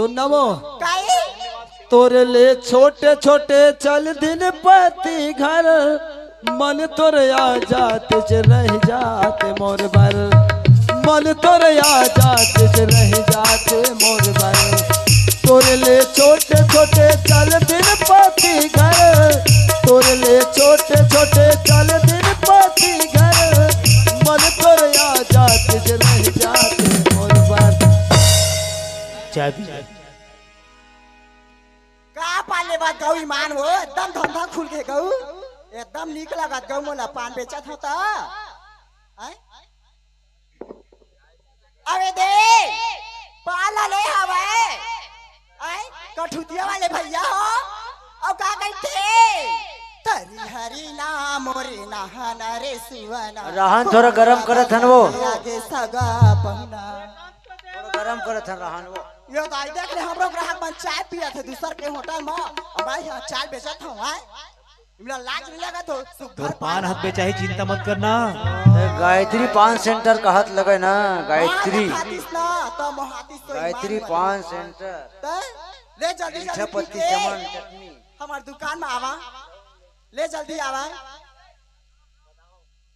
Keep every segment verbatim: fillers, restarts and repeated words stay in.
नवो। काई? तोरे ले छोटे छोटे चल दिन पति घर, मन तोर आ जात जे रह जात मोर बर, मन तोर आ जात जे रह जात मोर बर। तोरे ले छोटे छोटे चल दिन पति घर, तोरे ले छोटे छोटे चल दिन पति घर, मन तोर आ जात जे रह जात मोर बर। चाय पी। का पान लेवत गऊ ईमान हो, एकदम धंधा खुल गे गऊ, एकदम नीक लगत गऊ मोला पान बेचत हो त। हैं? अबे दे, पान ला ले हवे। हैं? कठुतिया वाले भैया हो, अउ का कहिथे? तरी हरी ना मोरे नहाना रे सुअना। रहन थोड़ा गरम करत हन वो। आगे सगा पहुना। थोड़ा गरम करत हन रहन वो। ये दाई देख ले, हमरो ग्राहक मन चाय पियत हे दूसर के होटल म, अउ मैं यहाँ चाय बेचत हूँ, आय। इमला लाज नहीं लगत हो, सुग्घर तोर पान पान। हाथ बेचाही, चिंता मत करना। ए, गायत्री पान सेंटर कहत लगे ना, गायत्री। पान खातिस ना, तो मोहातिस तो गायत्री ईमान पान वाली। सेंटर। त ले जल्दी, मीठा जल्दी पत्ती पी के चमन चटनी। हमार दुकान में आवा, ले जल्दी आवा।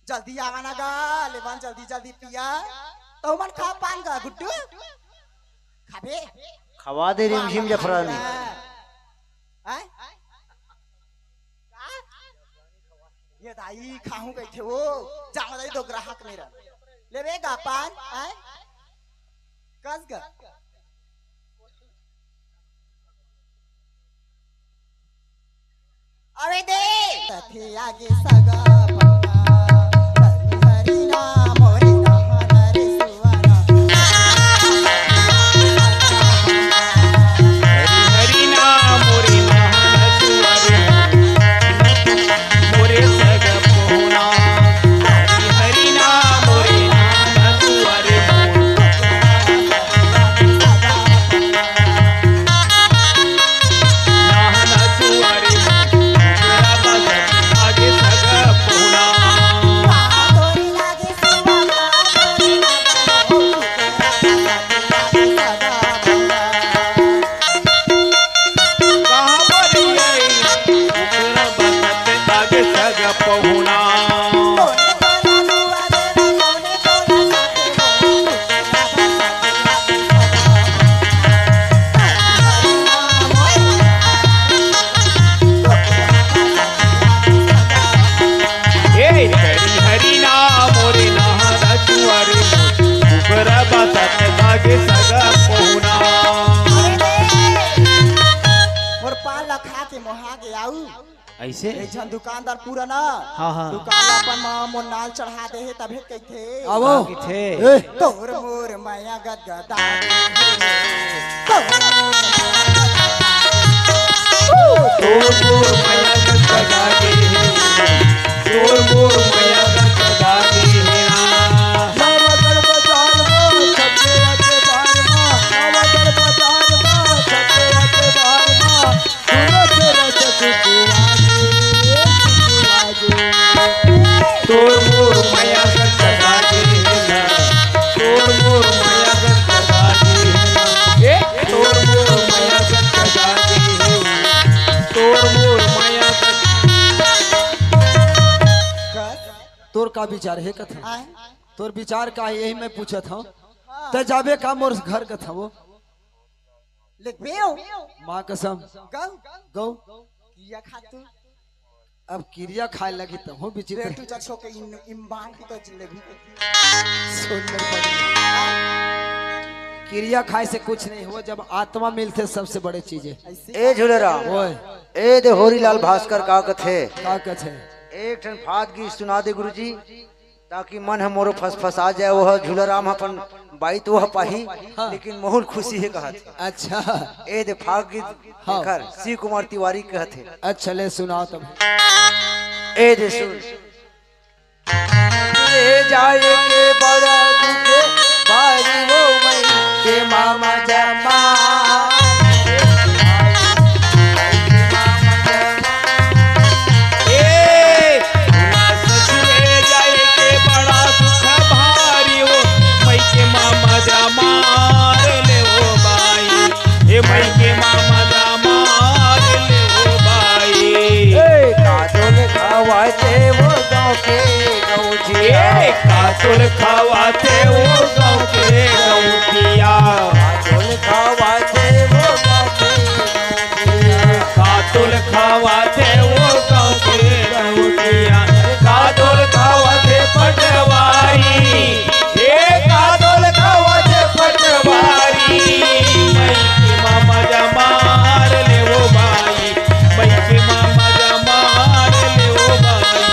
जल्दी आवा ना गा, लेवन जल्दी जल्दी पिया। तो मन खा पान गा गुड्डू। खाबे? खवा दे रिमझिम जफरानी। हैं? ये दाई खाहूं कहिथे वो। जावा दाई दो ग्राहक मेरा। लेबे गा पान, हैं? कस गा। अबे दे। तथे आगे सगा पहुना, हरी हरी नाम रे नहाना रे सुअना। हरी हरी नाम रे नहाना सुअना। मोरे सगा पहुना, हरी हरी नाम रे नहाना सुअना। ए, हरी हरी नाम रे नहाना सुअना, ऊपर बसत लागे सगा पहुना। मोर पान ला खा के मोहा गे आऊ। ऐसे? एक झन दुकानदार पुराना हाँ, हाँ। दुकान ला अपन मा मोर नाल चढ़ा दे हे, तभे कहिथे। आवो। का कहिथे? ए। तोर मोर मया गदगदा। तोर मोर मया गदगदा। तोर मोर मया गदगदा। नवागढ़ बाजार मा, छपरा के बार मा, नवागढ़ बाजार मा, छपरा के बार मा। तोर मोर मया गदगदा गे हे ना, तोर मोर मया गदगदा गे हे ना, ए, तोर मोर मया गदगदा गे हे ना, तोर मोर मया गद- तोर का विचार हे कथा? आय। तोर विचार का हे, यही मैं पूछत हूँ। हाँ। त जाबे का मोर घर कथा वो? लेबे हो। माँ कसम। गऊ। गऊ। किरिया खा तू। अब किरिया खाए लगी तब हो विचित्र। ले तू जा छो के इन, इम्बान की तो जलेबी। सुंदर बड़ी। किरिया खाए से कुछ नहीं हो, जब आत्मा मिलथे सबसे बड़े चीज हे। ऐसे ए झूलेराम। ओए। ए दे होरीलाल भास्कर का कथे? का कथे? एक ठन फाग गीत सुना दे गुरुजी। ताकि मन ह मोरो फसफसा जाए, वो ह झूलाराम ह अपन बाई तो वह पाही, हाँ। लेकिन मोहुल खुशी हे कहत हे। अच्छा। ए दे फाग गीत हाँ। एकर शिव कुमार तिवारी कहत हे। अच्छा, ले सुनाओ तब। ए दे सुन। ले जाए के बड़ा दुखे बारी वो मई के मामा जमा। ए, ना ससुरे जाए के बड़ा सुख भारी हो, मई के मामा जा मार ले हो बाई। हे ते वो गाँव के गौजिया। ए, का तोल खवाथे वो गाँव के गौजिया। का तोल खवाथे वो गाँव के गौजिया। का तोल खवाथे वो गाँव के गौजिया। का तोल खवाथे पटवारी। ए, का तोल खवाथे पटवारी। मैं के मामा जमार ले वो भाई। मइके मामा जमार ले ओ भाई,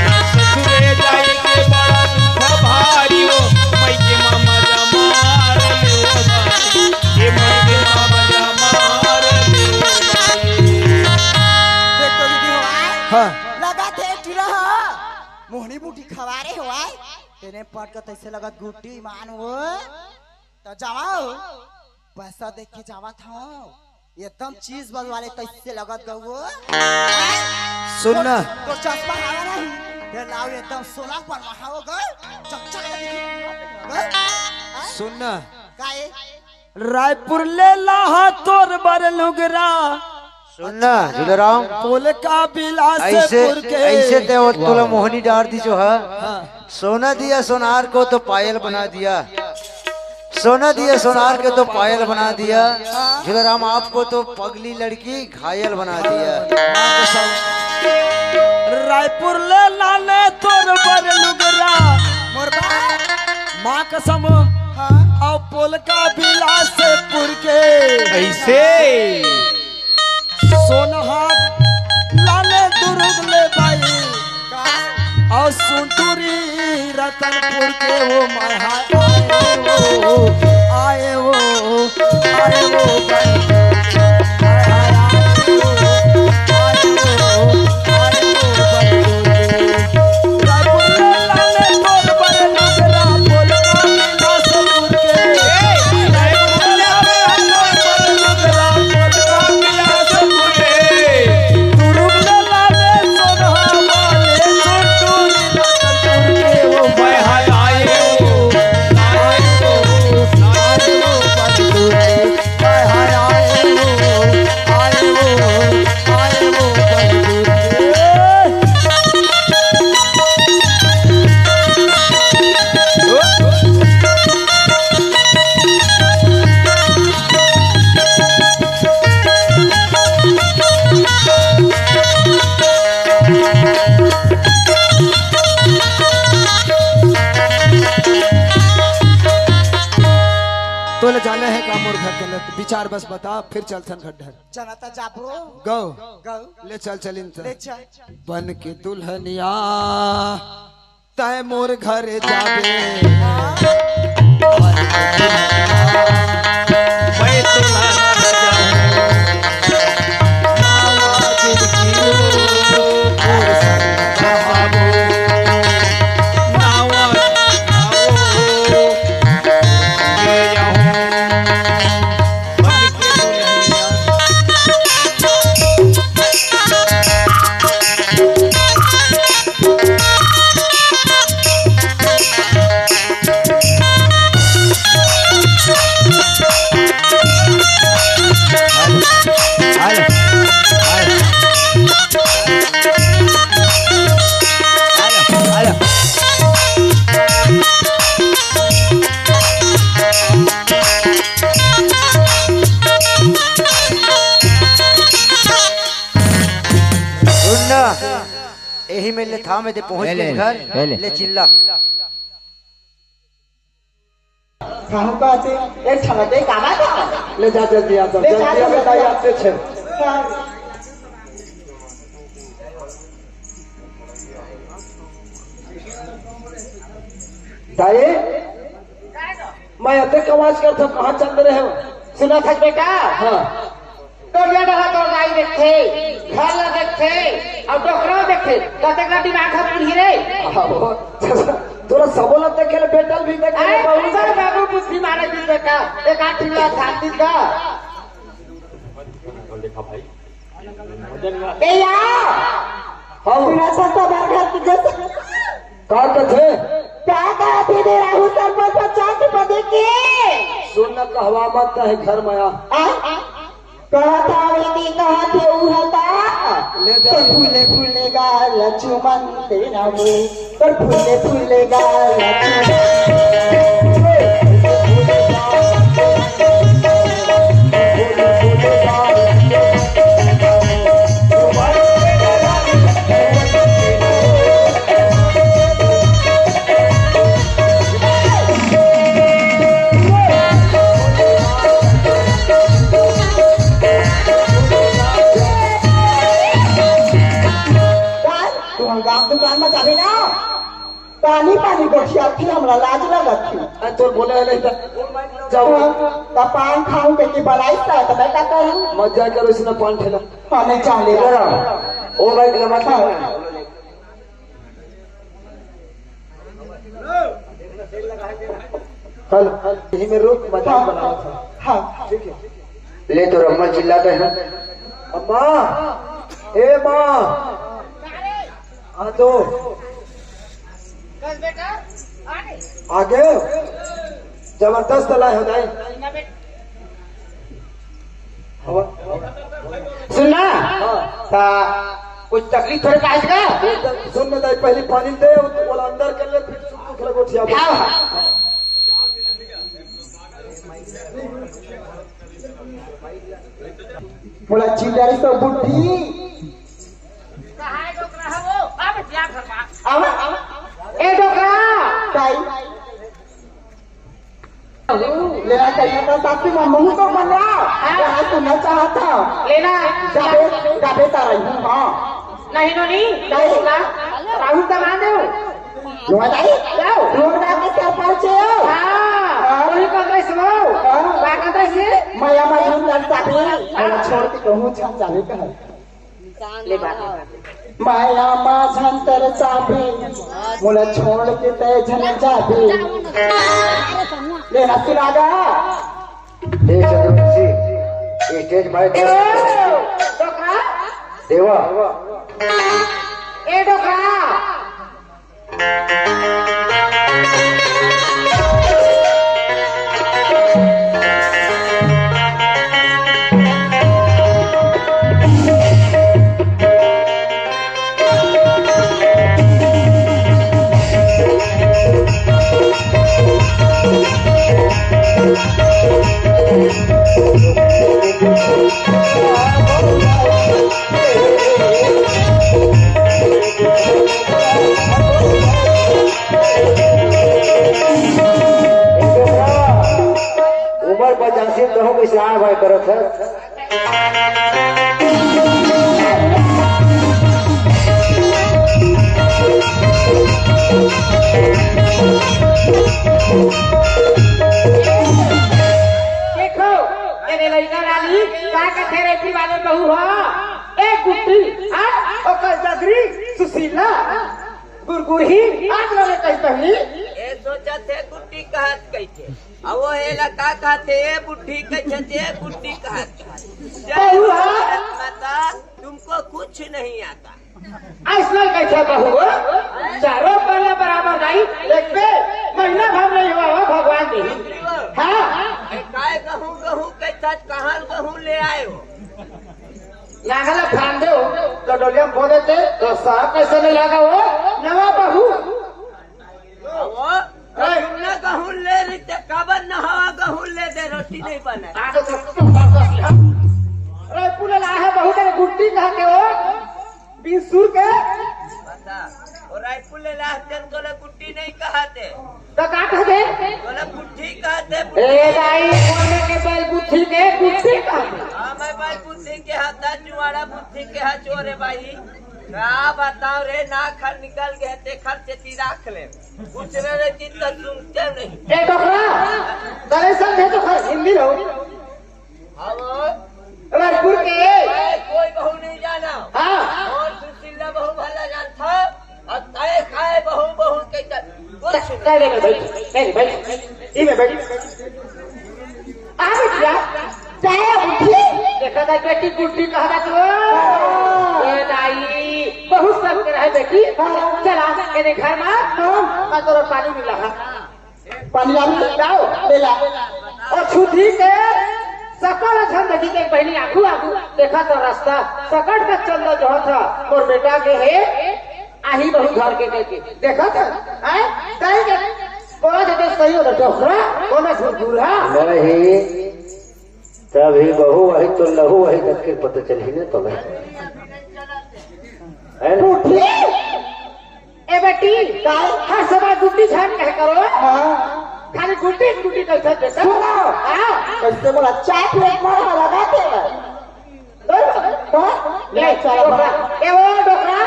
ना ससुरे जाए के बड़ा दुख भारी ओ। मइके मामा जमार ले ओ भाई, ए मइके मामा जमार ले ओ भाई। देख तो दीदी हो आय, हाँ। लगत हे टुरा हो, मोहनी बूटी खवारे हो आय, तेने पट के तइसे लगत गुट्टी मान हो, त जावा हो। पैसा देख के जावत हव, एकदम चीज बजवाले तइसे लगत गऊ। सुन ना। तो चश्मा हवा नहीं, ये लाओ एकदम सोना पर महाओ गए, चकचक दिखी। सुन ना। काए? रायपुर ले लाहा तोर बर लुगरा। सुन ना, झूलेराम। पोलका बिलासपुर ऐसे, के। ऐसे ते वो तोला मोहनी डार दी जो है। हाँ। सोना दिया सोनार को तो पायल बना दिया, सोना दिया सोनार के तो पायल बना दिया। झूलेराम आपको तो पगली लड़की घायल बना दिया। रायपुर ले लाने तोर बर लुगरा। मोर बा। माँ कसम। हाँ। अउ पोलका बिलासपुर के। ऐसे। सोनहा लाने दुर्ग ले बाई। का? अउ सुंदरी रतनपुर के वो महा आए वो, आए वो, आए वो बंधु। आए, आए, आए वो, आए वो, आए वो बंधु। रायपुर ले लाने तोर बड़ लुगरा, पोलका बिलासपुर के। तोले जाना है का मोर घर के लत? विचार बस बता, फिर चलथन घर डहर। चला त जाबो। गौ। गौ। ले चल, चलिन त। ले चल। बन के दुल्हनिया तै मोर घर जाबे। हाँ। बन के दुल्हनिया मैं तोला घर जाबे। नावा जिनगी ओ, तोर संग रहाबो। नावा, नावा, ये यहूँ। सुन ना, एही में ले था, मैं दे पहुंच ले, ले, घर, ले, ले। ले चिल्ला। कहूँ का आते? एक ठमक दे, का बात है? ले जा, जल्दी आ जा, ले जा, जल्दी आ, जल्दी आ। बताइए, आपसे छे। हाँ। दाई, मैं अतेक आवाज करथों, कहाँ चल रहे हो? सुनत हस बेटा? हाँ। तोरिया डहर तोर दाई देखथे, घर ला देखथे, अउ डोकरा देखथे, कतेक ना दिमाग ह बुढ़ी रे। हाँ, वो, तोरा सबो ला देखे ले, बेटा ल भी देखे ले, अरे, बहू ल सर बाबू बुद्धि मारे दिन देखा, एक आठ ला ध्यान दिन दा। देखा भाई। ए या! हाँ। बिना सस्ता बरगद के जैसे का कथे? का कथे दे राहु सरपंच पचास रुपया दे के? सुन न, कहवा मत कहे घर में आ। आ? कहत हवे नी, कहत हे उहे त। ले जा। तोर फूले फूले गाल चुमन तेरा मुंह, तोर फूले फूले गाल चुमन। तुमन गांव दुकान में जाबे ना, पानी पानी गोठियाथे, हमरा लाज लगत हे। अरे तोर बोले नहीं था। जाओ। हाँ, त पान खाऊं के की बलाई सा, त मैं का करूं? मत जा करो इसने पान ठेला। हाँ, नहीं चाले। इधर आओ। ओ भाई, लमत हाँ। हल, यही में रुक, मजाक हाँ, बनाओ। हाँ, ठीक है। ले तो रम्मा चिल्लाते हैं। अम्मा, ए माँ, आ तो। बस बेटा, आ गए। आ गए? जबरदस्त लाए हो जाए। ना बेटा। सुन ना, हाँ। ता कुछ तकलीफ थोड़े पास का? सुन ना दाई, पहली पानी दे, वो वाला अंदर कर ले, फिर सुख दुख लगो ठिया। हाँ, हाँ। बोला, चिल्लारी तो बुद्धि। कहाँ है डोकरा है वो? अब क्या करवा? अब, अब। ए डोकरा। ताई। लेना चाहिए था साथी में मुंह तो बना। हाँ। यहाँ सुनना चाहता। लेना। जाबे, जाबे तारा हूँ, हाँ। नहीं, नोनी। नहीं। ना। राहुल का मान दो। क्यों बताई? जाओ। लोग ना के सरपंच हो। हाँ। हाँ। वही कांग्रेस हो। हाँ। क्या कांग्रेस है? माया माया हम लड़ साथी। हाँ। छोड़ के कहूँ छन जावे का है। ले बात। माया माझं तर चाबी, मोला छोड़ के तै झन जाबे। ले ना सुनागा। ए चंद्रवंशी, ये स्टेज माइक ए, डोकरा। देवा। ए डोकरा। उमर पचासी तहूँ के सियान भाई करत है। देखो, ए रे लइका रानी, का कथे रे पीवाले बहू हो? ए गुड्डी, हाँ? ओकर जगरी, सुशीला, गुरगुरही, आज वाले कही पहली। ए सोचत हे गुड्डी कहत कहिथे। अब वो एला का कहथे, ए बुड्ढी कहिथे, ए बुड्ढी कहत। बहू हो। माता, तुमको कुछ नहीं आता। अइसने कहिथे बहू हो, चारों पल्ला बराबर नहीं, एक पे महीना भर नहीं हुआ हो भगवान जी। हाँ। ए, काय गहूँ, गहूँ कहिथे, कहाँ गहूँ ले आए हो? नांगल फांदे हो, तो डोलिया में बो देते, तो साहब कैसे नहीं लगा हो? नवा बहू। वो, ए। तुमने गहूँ ले रही थे, काबर नहावा गहूँ ले दे, रोटी नहीं बने। आ तो सब तो वापस ले। अरे, पुले ला है, बहू तेरे गुट्टी कहाँ के हो? बीस सुर के? बता, और रायपुर ले ला, तेरे को ले गुट्टी नहीं कहा थे। तो का कहथे? बोले, बुड्ढी कहथे, ए बुड्ढी। दाई, बोले के बैल बुद्धि के, बुद्धि कहथे। हाँ, मैं बैल बुद्धि के हाथ, जुआड़ा बुद्धि के हाथ, चोरे भाई। का बताओ रे, ना खर निकल गए, ते खर से ती राख ले। कुछ रे रे, चित्त सुनते नहीं। ए, डोकरा, तले समझे तो खर हिंदी रहो। हाँ, बोल। रायपुर के। मैं कोई बहू नहीं जाना। हाँ। और सुशीला बहू भला जानता। और तय खाए बहू, बहू के कर। कुछ नहीं। तय में बैठ, तय में बैठ। ई में बैठ। आ बिटिया, चाहे उठी। देखा था बेटी गुड्डी कहा था तू। हाँ। ए दाई, बहुत सब के रहे बेटी। हाँ। चला, मेरे घर में। हाँ। मैं तोरा पानी मिला है। पानी लाओ, लाओ, ले ला। और छुट्टी के सकल झन देखी के बहनी आगू आगू देखा तो रास्ता। सकट का चंदा जो था, मोर बेटा के हे, आही बहू घर के करके। देखा था? हैं? ताई के बोला जदे सही हो तो डोकरा, कोनो घुरघुरा। नहीं, तभी बहू वही तो लहू वही तक के पता चली ना तुम्हें। है ना? ए बेटी, का? हर समय गुड्डी झान कहे करो। हाँ। खाली गुड्डी, गुड्डी कैसे देता? सुनो। हाँ। कैसे बोला? चाय प्लेट में लगा के। हाँ? ले, ले, चाय डोकरा। बना। ए वो डोकरा,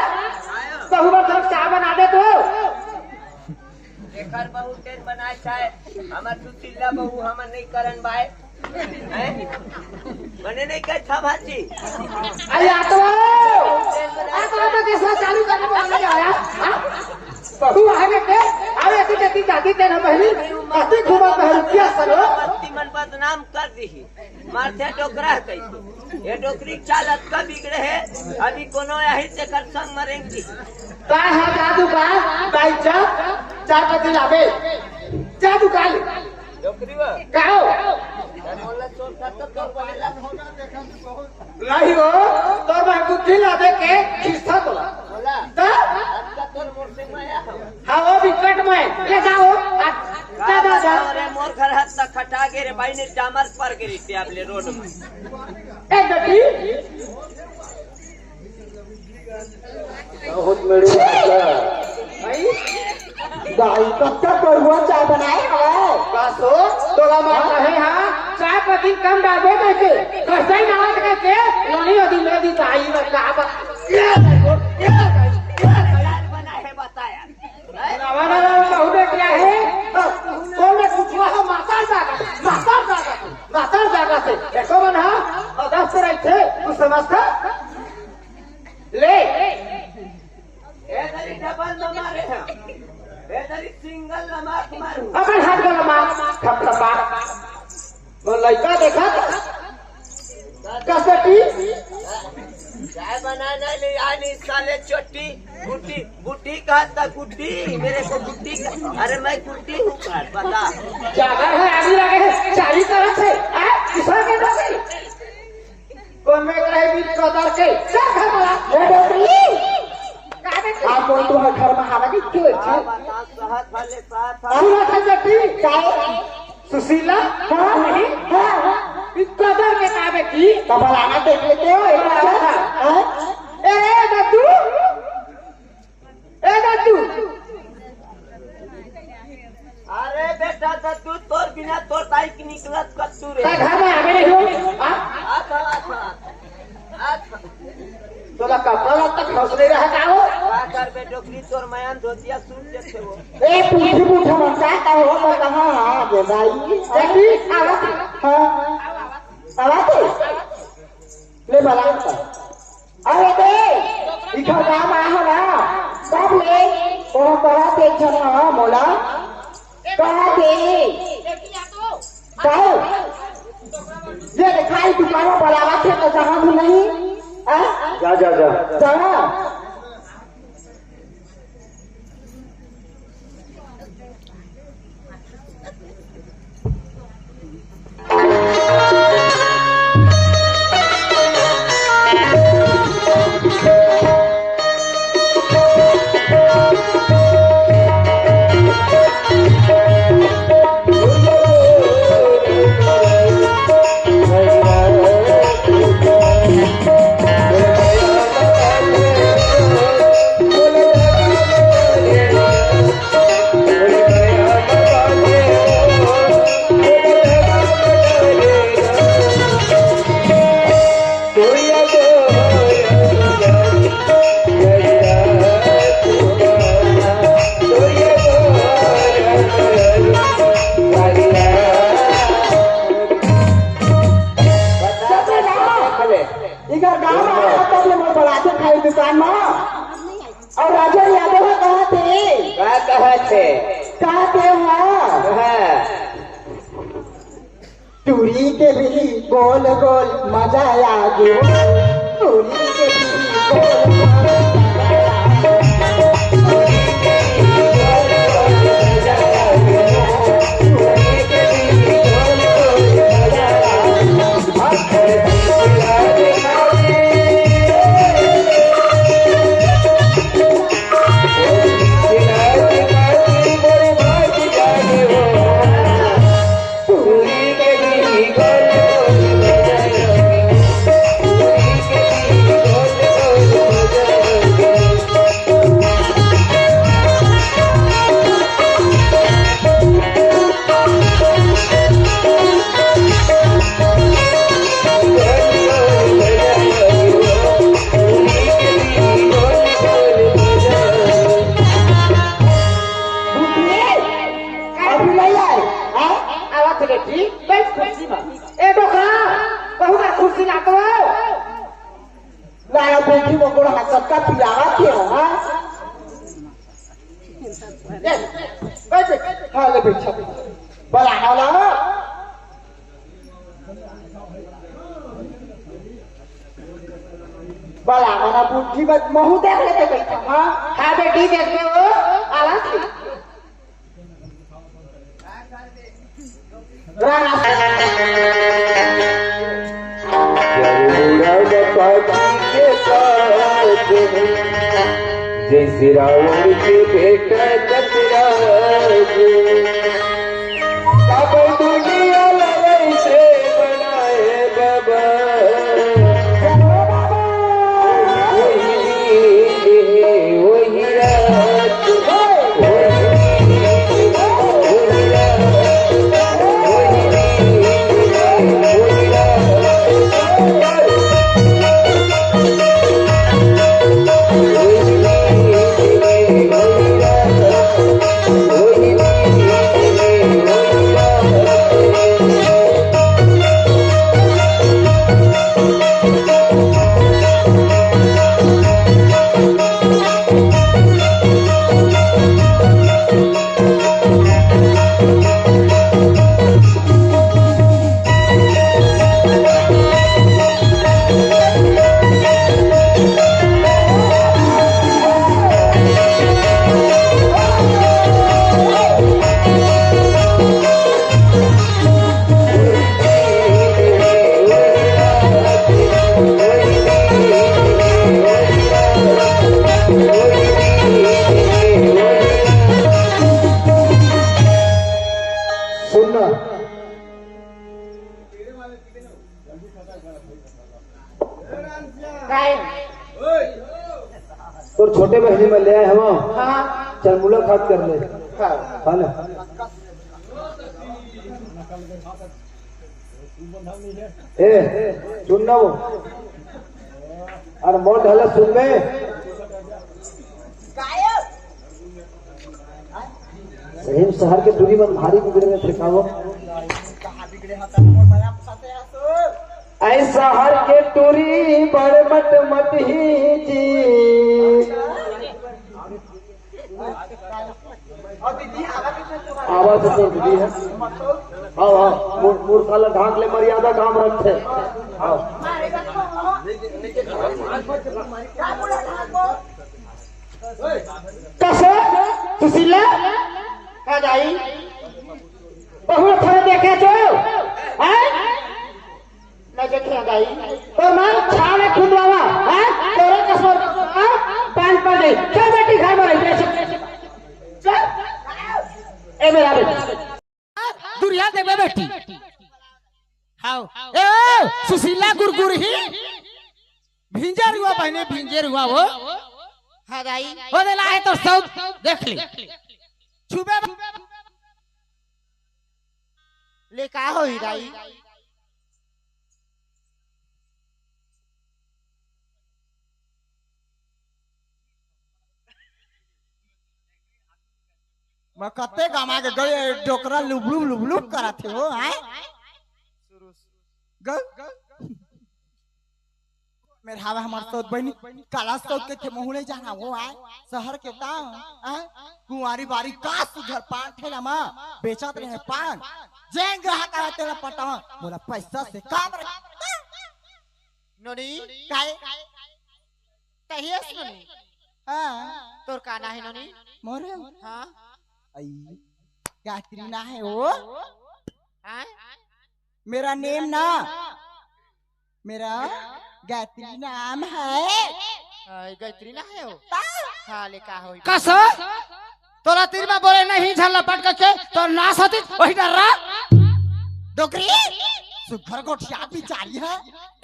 बहू बर थोड़ा चाय बना दे तो। एकर बहू तेन बनाए चाय, हमर सुशीला बहू हमर नहीं करन बाय। हैं? मने नहीं कहत था भाजी। अरे आ तो, आ तो, आ तो कैसा चालू करने को मजा आया? हाँ? तू आगे के, अरे तू जती जाती तेरा बहनी, अति घुमा बहन क्या सरो? पत्ती मन बदनाम कर दी। मारथे डोकरा कहिके। ये डोकरी के चाल अतका बिगड़े हे, अभी कोनो आही तेकर संग मरेंगी। का है जादू का? दाई जा, चार पत्ती लावे। जादू का ले? डोकरी बा। का हो? मोला चोर का तो तोर बहेला। नहीं हो, तोर मैं बुद्धि लावे के खिस्सा तोला। बोला। दा? अतका तोर मोर से माया हो। हाँ, वो भी कट में ले जाओ। आ, जा, जा, जा। अरे मोर घर हाथ तक खटा गे रे भाई, ने डामर पर गे रे टेबले रोड में। ए बेटी। बहुत मेरी भाई। दाई, कब तक बरुआ चाय बनाए हवे? का सो? तोला मार कहे हाँ? चाय पत्ती कम डालबे करके, कसई नावत करके, लोनी अदी मेरी दाई में का बा-, ये देखो, ये देखो, ये देखो। बना है बताया। रावण रावण कहू ने क्या है? कौन ने कुछवा है? माता जागा, माता जागा, माता जागा से। देखो बन हाँ, और दस से रही थे, कुछ समझता? ले। ए दरी डबल न मारे हैं। ए दरी सिंगल न मार मारू। अपन हाथ को मार, थप थपा। वो लड़का देखा था? कसटी? चाय बनाने ले आनी साले चोटी, गुटी, गुटी का था गुटी, मेरे को गुटी का, अरे मैं गुटी हूँ का, बता। जागर है, आगी लगे है, चारी तरफ से, आ, किसान के पास ही। कौन में रहे बीच कदर के, चल घर वाला। ए डोकरी, का बे? आप बोल तुम्हारे घर में हवा की क्यों है? हाँ, बता, सहत वाले साथ हम। पूरा था जटी। चाय। सुशीला? हाँ, नहीं? हाँ, हाँ। इतना डर के काबे की? तो फलाना देख लेते हो, एक बार। हाँ। हाँ? ए, ए, दद्दू। ए, दद्दू। अरे बेटा, दद्दू, तोर बिना तोर दाई की निकलत कद्दू रे। का घर में आवे नहीं हो? हाँ? आ था, आ था, आ था। तोला कपड़ा लत्ता खस नहीं रहा का हो? का करबे डोकरी, तोर मयान धोतिया सूट जैसे हो। ए, पूछी पूछा मन का का हो, मैं कहाँ, हाँ, बेदाई। देखी, आवा। हाँ। आवा तो। ले बला का। अरे दे, इधर काम आया है ना? सब ले। वो कहा थे इधर ना, मोला। कहा थे। काहे? ये दिखाई दुकानों पर आवा थे तो जहाँ भी नहीं। हाँ? जा, जा, जा। जा। इधर गाँव आया तब ले मोर बड़ाते खाई दुकान में। और राजा यादव ह कहा थे? का कहा थे? कहा थे हाँ? हाँ। टूरी के भी गोल गोल मजा आ गयो। टूरी के भी गोल गोल मजा आ गयो। ए, बैठ, बैठ। हाँ, ले बैठ, बैठ। बला, बला। बला, मना बुद्धि मत, महू देख लेते बैठा, हाँ? हाँ, बेटी, देखते हो? आवाज की। जरूरत पति के साथ जैसे रावण के बेटा दशरथ। सब दुनिया लड़ाई से बनाए बाबा। वही दिन, वही रात। सुनना। काय? तोर छोटे बहिनी में ले आए हम। हाँ। चल मुलाकात कर ले। हाँ। है ना? ए, सुन ना वो। अरे मोर ढाला सुन बे। सही में शहर के टूरी मन भारी बिगड़े रहिथे का वो। अई शहर के टूरी बड़ मट मट ही जी। आवाज तो दीदी है। हाँ, हाँ, मुर-, मूर्खा ला ढांक ले, मर्यादा काम रखथे। हाँ। कसे? सुशीला? हाँ दाई। बहुत थोड़े देखे तो? हैं? मैं देखे दाई। तो मन छावे खुदवावा, हैं? तोरे कसम, हैं? पान पर दे। चल बेटी घर में रह, चल, चल, चल। ए मेरा बेटी। दुरिहा देबे बेटी। हाव। ए, सुशीला गुरगुर ही। भिंजर हुआ बहने, भिंजर हुआ वो। हाँ दाई। हो दे लाए तो सब देख ले। छुबे ले का होही दाई? मैं कते गमा के गए, डोकरा लुबलुब लुबलुब करत हे वो, हैं? गल? मेर हावे हमर सौत बहिनी, काला सौत के थे मुहूं ले जाना वो आय, शहर के ताव, आय, कुंवारी बारी का सुघर पान ठेला मा बेचत रहे पान, जेन ग्राहक आय तेला पटावा, मोला पैसा से काम रहे। नोनी, काय? कहिए नोनी। हाँ। तोर का ना हे नोनी? मोर? हाँ। आई, गायत्री ना हे वो। हाँ? मेरा नेम ना, मेरा गायत्री नाम है। हाय, गायत्री ना हे वो। ता? हाँ, ले का होई? कस? तोला तीर में बोले नहीं, झल्ला पटक के, तो नाश होती, वही डर रहा। डोकरी, सुघर गोठिया बिचारी है।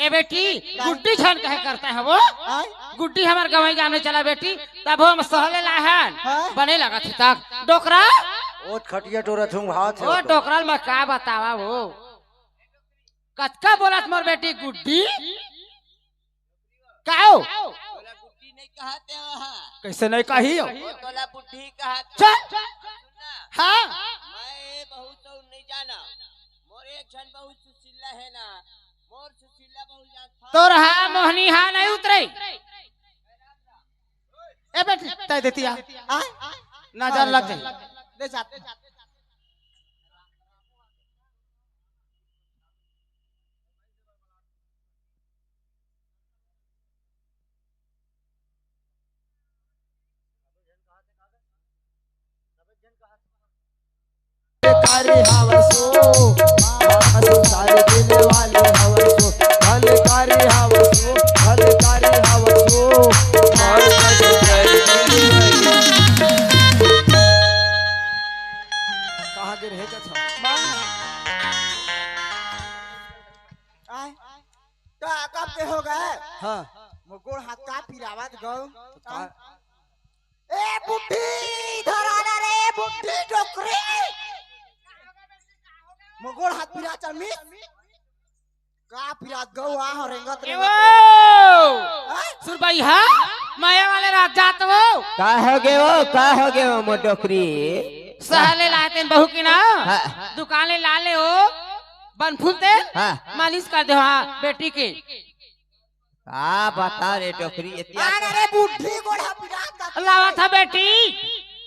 ए बेटी, गुड्डी झन कहे करता है वो। आय? गुड्डी हमार गंवई गांव में चला बेटी, तब हम सहले लाहन। हाँ? बने लगा थी तक। डोकरा? ओत खटिया टोरा थूंग हाथ है ओ तो। डोकरा ल मैं का बतावा वो। कतका बोलत मोर बेटी गुड्डी? काओ? तोला गुड्डी नहीं कहते हो, हाँ। कैसे नहीं कही हो? वो तोला बुड्ढी कहते चल। हो। सुन ना। हाँ। मैं बहुत तो नहीं जाना। मोर एक झन बहुत सुशीला है ना। मोर सुशीला बहुत जान था। तोर हाँ मोहनी हाँ नहीं उतरे। ए बेटी, तय देती आ। आ? नजर लग जाए। ले जाते। कारी हवसो, संसार देने वाली हवसो, भलकारी हवसो, भलकारी हवसो। कहाँ गिर है कथा? आय, का, कब के हो गए? हाँ। मोर गोड़ हाथ का पिरावत गौ। तो का? ए बुड्ढी, इधर आना रे, बुड्ढी डोकरी। मोर गोड़ हाथ पिरा चल मिस। का पिरात गौ आ हो रेंगत ए रेंगत। वो! हाँ? सुरबैहा, माया वाले रात जात वो। का हो गे वो, का हो गे वो मोर डोकरी? सहर ले लाए तेन बहू की ना, हाँ। दुकान ले ला ले हो, बनफूल तेल, हाँ। मालिश कर दे, हाँ, बेटी के। का बता रे डोकरी, एतिया अरे रे बुड्ढी गोड़ हाथ पिरात का। लावा था बेटी,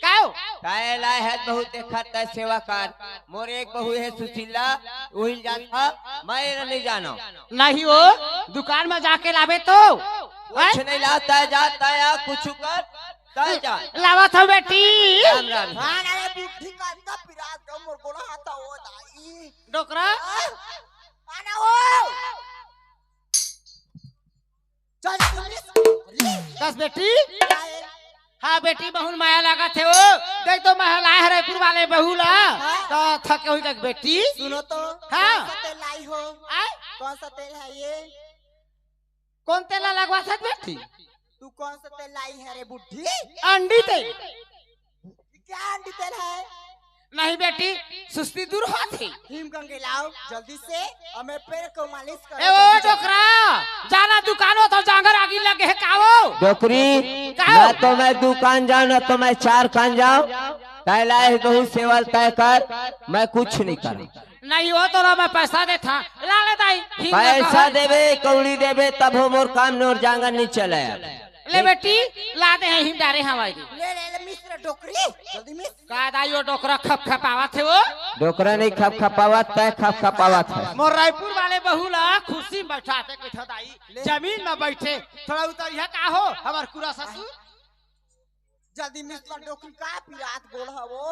काओ? काहे लाए है बहू, देखत है सेवा कर। मोर एक बहू है सुशीला, वही जान था, मैं एला नहीं जानो। नहीं हो, दुकान में जाके लावे तो। कुछ नहीं लाता है, जाता है, कुछ कर, तय जा। लावा था बेटी। राम राम। हाँ, अरे बुड्ढी का इतना पिरात गौ मोर गोड़ हाथ हो दाई। डोकरा। हाँ? आना हो। चल, चल, चल। कस बेटी? हाँ बेटी, बहुत माया लागत है वो। देख तो मैं लाए हरे रायपुर वाले बहू ला। हाँ। तो थके हुई का बेटी। सुनो तो। हाँ। कौन सा तेल लाई हो? आय? कौन सा तेल है ये? कौन तेल लगवा सकत बेटी? तू कौन सा तेल लाई है रे बुड्ढी? अंडी तेल। क्या अंडी तेल है? नहीं बेटी, सुस्ती दूर होत ही। हिम गंगे लाओ जल्दी से, और मैं पैर को मालिश करो ए ओ जल्दी से। डोकरा, जाना दुकान हो तो जांगर आगी लगे है काओ। डोकरी, का हो? ना तो मैं दुकान जाऊं, ना तो मैं चार कान जाऊं। तय लाए है बहू सेवल तय कर, मैं कुछ नहीं करूं। नहीं हो तो ना मैं पैसा देथा, ला ले दाई, हिम पैसा लगा। देबे, कौड़ी देबे, तब हो मोर काम नोर जांगर नहीं चले। ले बेटी, ला दे हैं हिम डारे हवाई दे। ले, ले, ले, मिश्र डोकरी, जल्दी मिस। का दाई वो डोकरा खप खपावत है वो? डोकरा नहीं खप खपावत, तय खप खपावत है। मोर रायपुर वाले बहू ला खुशी में बैठा थे, कथा दाई, ले। जमीन में बैठे, थोड़ा उतरिया का हो, हमार कुरा ससुर। जल्दी मिस, डोकरी का पिरात गोड़ है वो।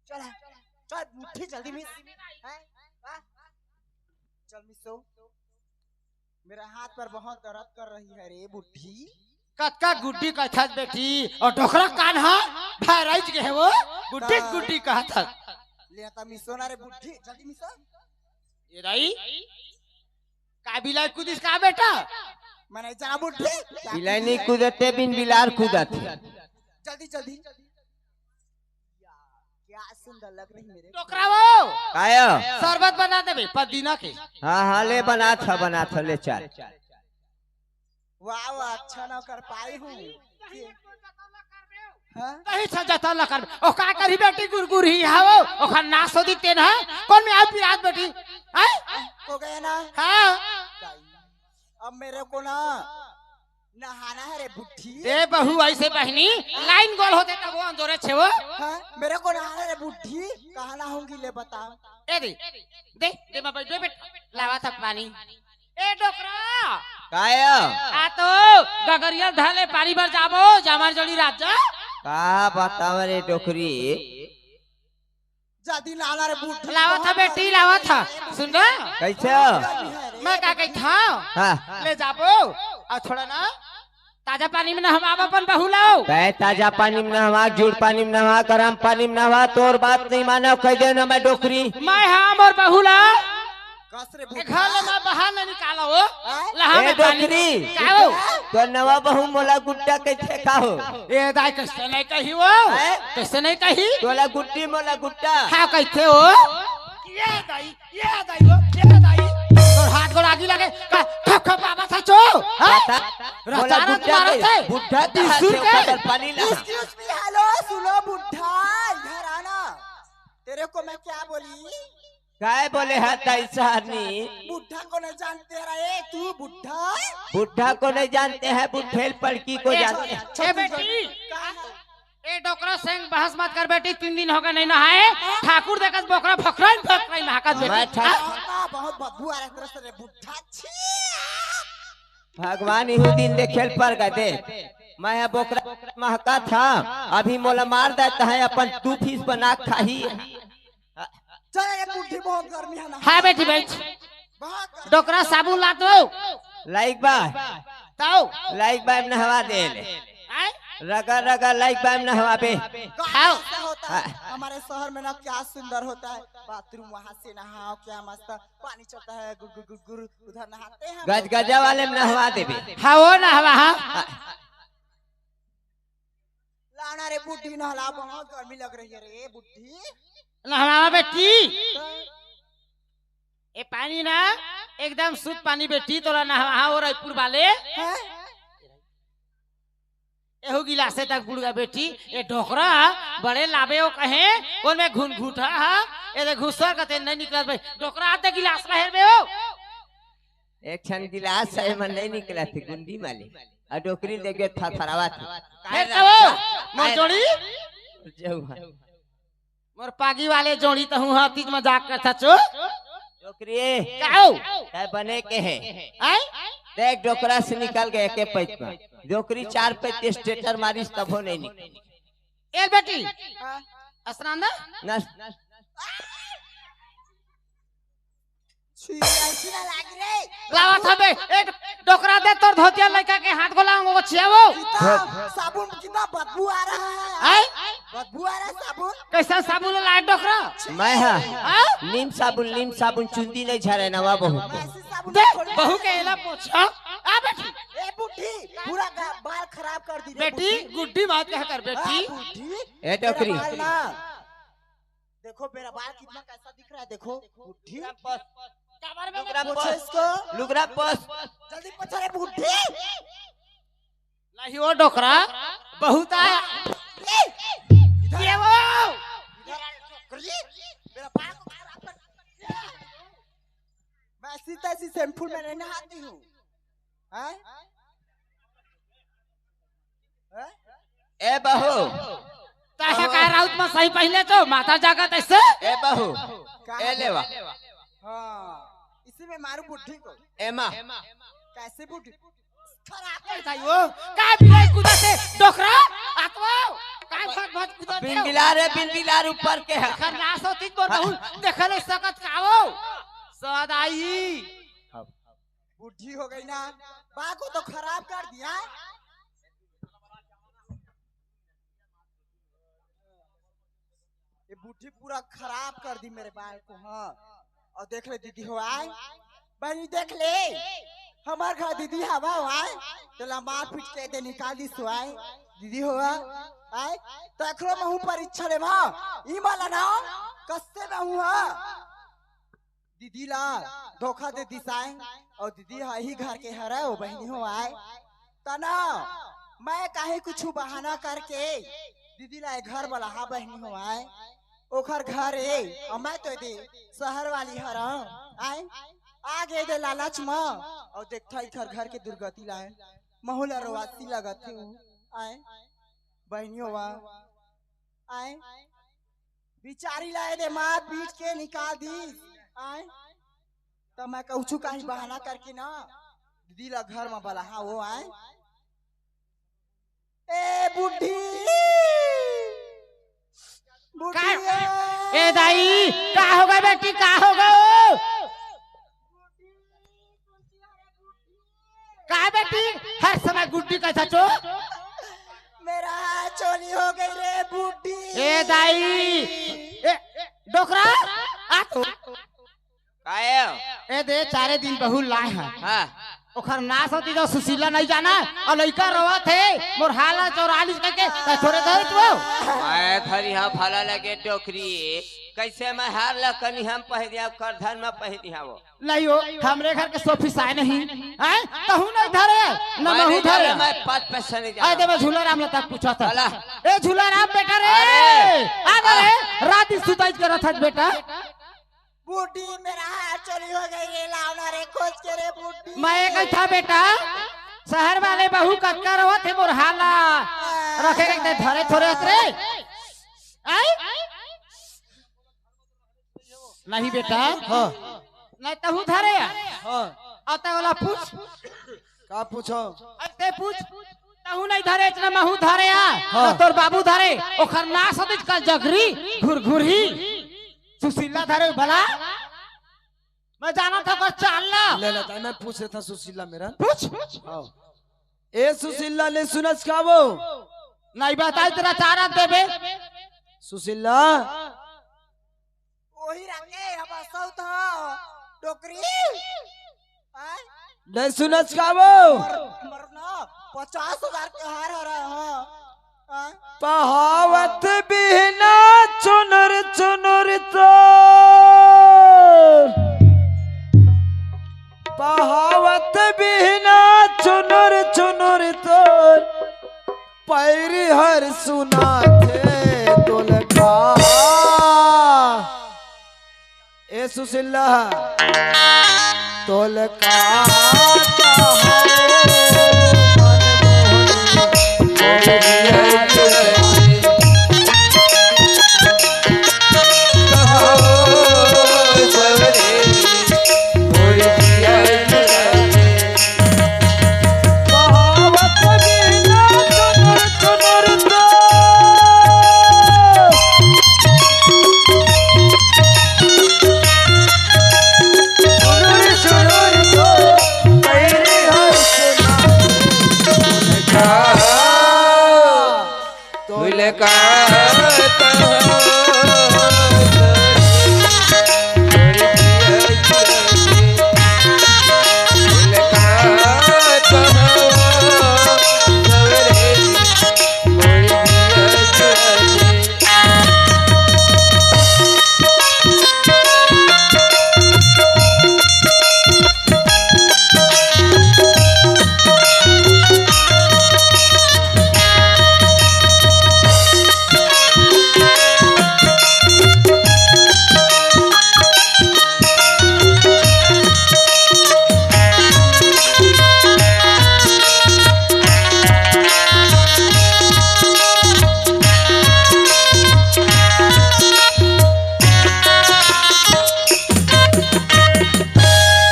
चल, चल, उठी जल्दी मिस। हैं? हाँ? चल मिसो। मेरा हाथ पर बहुत दर्द कर रही है रे बुड्ढी। कतका गुड्डी कथस बेटी, और डोकरा कान हा भैराइच गए वो, गुड्डी ता गुड्डी कहत हस। ले ता मिसो ना रे बुड्ढी, जल्दी मिसो। ये दाई, का बिलाई कूदिस का बेटा? मने जना बुड्ढी। बिलाई नहीं कूदते, बिन बिलार कूदत है। जल्दी, जल्दी। क्या सुंदर लग रही मेरे। डोकरा वो। कायो? शरबत बना देबे, पुदीना के। हाँ, हाँ, ले बना था, बना था, ले चल। वाह, वाह, अच्छा नौकर पाई हूँ। हाँ? कहीं से जतन न कर। ओ का करी बेटी गुरगुर ही है वो। ओखर नाश हो दिखते ना। कौन में आओ पिरात बेटी? हैं? हो गया ना? हाँ। अब मेरे को ना नहाना है रे बुड्ढी। ए बहू, ऐसे बहनी, लाइन गोल होते तब वो अंजोरे छे वो। हाँ, मेरे को नहाना है रे बुड्ढी, कहाँ नहाऊंगी ले बता। ए दे, दे, दे मैं बैठ, बैठ, लावा था पानी। ए डोकरा। काया? आ तो गगरिया धले पानी भर जाबो, जामर जोड़ी राजा। का बतावा रे डोकरी? जल्दी लाना रे बुड्ढी। लावा था बेटी, लावा था। सुन ना। कैसे हो? मैं का कहत हूँ? हाँ। ले जाबो। और थोड़ा ना ताजा पानी में नहवाब अपन बहू लाओ। तै ताजा पानी में नहवा, जुड़ पानी में नहवा, गरम पानी में नहवा, तोर बात नहीं मानो, कह दे ना मैं डोकरी। मैं हाँ मोर बहू ला। कस रे ए, घर ले मैं बाहर नहीं निकाला हो। हाँ? लहा ए में पानी। डोकरी। का हो? तो नवा बहू मोला गुड्डा कैसे का हो? ए दाई कैसे नहीं कही वो? हैं? कैसे नहीं कही? तोला गुड्डी मोला गुड्डा। हाँ कैसे हो? ये दाई, ये दाई वो, ये दाई। तोर हाथ गोड़ आगी लगे, का खप खप आवा था चो? हैं? बता, रफ्तार बोला बुड्ढा मारा के, थे। बुड्ढा के हाथ से ऊपर पानी ला। Excuse me, hello, सुनो बुड्ढा, इधर आना। तेरे को मैं क्या बोली? काय बोले है तैसानी? बुड्ढा को नहीं जानते रे तू, बुड्ढा? बुड्ढा को नहीं जानते हैं, बुड्ढेल पड़की को ए, जानते हैं। ए बेटी, कहाँ है? संग बहस मत कर बेटी, तीन दिन होगे नहीं नहाए। ठाकुर देखस बोकरा फकराइन फकराइन नहाकत बेटी। मैं ठा- बहुत, बहुत बदबू आ रहा है तेरे से रे बुड्ढा, छी। भगवान इहू दिन देखे ल पर गए दे। मैं ह बोकरा महका था, अभी मोला मार देता है, अपन दू फीस बना खाही। चल रे बुड्ढी, बहुत गर्मी है ना। हाँ बेटी, बैठ। बहुत गर्मी। डोकरा साबुन ला तो। लाइक बा। ताऊ। लाइक बा, नहवा दे ले। आय? रगड़ रगड़ लाइक बा, नहवाबे। गाँव आओ। में ऐसा होता है। हाँ। हमारे शहर में ना क्या सुंदर होता है, बाथरूम वहाँ से नहाओ, क्या मस्त पानी चलता है, गुर गुर गुर गुर, उधर नहाते हैं। गजगजा वाले में नहवा देबे। हाँ, वो नहवा, हाँ। हाँ। लाना रे बुड्ढी, नहला, बहुत गर्मी लग रही है रे बुड्ढी। नहवा बेटी। ए पानी ना एकदम शुद्ध पानी बेटी, तोला नहवा, हाँ, वो रायपुर वाले। हैं? एहू गिलासे तक बुड़ गे बेटी। ए डोकरा बड़े लाबे हो कहे, कोन में घुन घुटा हा, ए दे घुसर कते नहीं निकलत भाई। डोकरा आते गिलास ला हेरबे हो। एक छन गिलास है, मन नहीं निकलत थे, गुंडी माले। आ डोकरी ले गए फरफरावा थे। काहे फेर रा-, तो वो, काहे मोर जोड़ी? जाऊ हाँ। मोर पागी वाले जोड़ी तहूँ ह, तीज मजाक करथा चो। डोकरी। काऊ? तै बने के है। आय? देख, डोकरा से निकल गए के पैच में। डोकरी चार पैच स्टेटर मारिस तभो नहीं निकली। ए बेटी, हाँ। स्नान दा? नस- छी, ऐसी ना लाग रे। लावा था बे, ए डोकरा दे तोर धोतिया लइका के हाथ गोला वो छिया वो। कितना साबुन, कितना बदबू आ रहा है। आय? बदबू आ रहा है साबुन। कैसा साबुन लाए डोकरा? मैं हा। हाँ? नीम साबुन, नीम साबुन चुंदी नहीं झरे नवा बहू। मैं ऐसी साबुन दे, नहीं छोड़ूंगा। बहू के एला पोछा। आ बेटी। ए बुड्ढी, पूरा गा-, बाल खराब कर दी रे बेटी, बुड्ढी। गुड्डी बात कहा कर बेटी। हाँ, बुड्ढी। ए डोकरी। मेरा बाल ना। देखो मेरा बाल कितना कैसा दिख रहा है, देखो। बुड्ढी। लुगरा पोछ। कमर में लुगरा पोछ पोछ। इसको। लुगरा पोछ। जल्दी पोछ रे बुड्ढी। लाही वो डोकरा, बहुत आया। ए, इधर ये वो। इधर आ रे डोकरी, मेरा बाल को खराब कर। मैं ऐसी तैसी शैम्पू में नहीं नहाती हूँ। हैं? हैं? ए बहू। तहे का राउत में सही पहले तो माता जागत ऐसे। ए बहू। का ए है? लेवा। हाँ, इसी में मारू बुड्ढी को। एमा। कैसे बुड्ढी? खराब कर दाई हो। का बिलाई कुदा से डोकरा? आतवा। का भट भट कुदा से? बिन बिलार है, बिन बिलार ऊपर के है। खरनास होती तो बहुत देखले सकत का हो? सदाई। बुड्ढी हो गई ना, बाल को तो खराब कर दिया। ये बुड्ढी पूरा खराब कर दी मेरे बाल को। हाँ, और देख ले दीदी हो आए, बहनी देख ले, हमार घर दीदी हवा हो आए, तो लंबा पीट के दे निकाल दी सो आए, दीदी हो आए, तो एकरो में हूँ परीक्षा ले भा, ई माला ना, कस्ते में हूँ हाँ। दीदी ला धोखा दे दिस आय, अउ दीदी ह इही घर के हरय, ओ बहिनी हो आय। त ना, मैं काहे कुछु बहाना करके दीदी ला ए घर बलाहा बहिनी हो आय। ओखर घर ए, अउ मैं तो दे शहर वाली हरं आय। आ गे दे लालच म, अउ देखथा इखर घर के दुर्गति लाय। महू ला रोवासी लगत हे उ आय। बहिनी हो आय। बिचारी ला एदे मार पीट के निकाल दीस। आय, त मैं कहूँ छु काही बहाना करके ना, दीदी ला घर म बलाहा वो आय। ए बुड्ढी, बुड्ढी का? ए। ए दाई, का हो गे बेटी, का हो गे? का बेटी, हर समय गुड्डी का सचो? मेरा चोरी हो गई रे बुड्ढी। ए दाई, ए डोकरा, आ तू। काहे? ए दे, चारे दिन बहू लाय हे। हाँ। ओखर नास होती जो सुशीला नहीं जाना, अउ लइका रोवत हे, मोर हाला चौरालीस करके, त थोरे दे तू। मैं धरी हाँ भला लगे डोकरी, कैसे मैं हार ला कनी हम पहिरिया, करधन में पहिरी हाँ वो। नहीं हो, हमरे घर के सोफी साय नहीं, हैं? तहू नहीं धरे, न मैं महू नहीं धरे। जाना, मैं पाँच पैसा नहीं जाना। आय दे, मैं झूला राम ला तक पूछा था। चला। ए झूला राम बेटा रे, अरे। आ ना रे, रात दिन सुताई करत हस बेटा। बूढ़ी, मेरा हार चोरी हो गई रे, लावना रे, खोज के रे बूढ़ी। मैं कहत हँव बेटा, शहर वाले बहू कतका रोवत हे मोर हाला। रखे के ते धरे थोरे हस रे। नहीं बेटा। हाँ। नहीं तहू धरे आ। हाँ। अउ तैं ओला पूछ। का पूछो? अरे तैं पूछ। तहू नहीं धरे, इतना महू धरे आ। हाँ। ना तोर बाबू धरे, ओखर नास होतिस का जगरी, घुरघुरी। सुशीला धरे भला। मैं जानत हँव ओकर चाल ला। ले ले, ताई मैं पूछ लेथँव सुशीला मेर। पूछ। हाँ। ए सुशीला, ले सुनस का वो? नहीं बताई तेला चारा देबे। सुशीला। ओही रखे, अब सौत ह, डोकरी। आय? नहीं सुनस का वो? मर-, मरना, पचास हजार के हार हरा, हाँ। आय? पहावत बिहना चुनुर चुनुर तोर। पहावत बिहना चुनुर चुनुर तोर। पैरी हर सुनाथे तोल का। ए सुशीला, तोल का।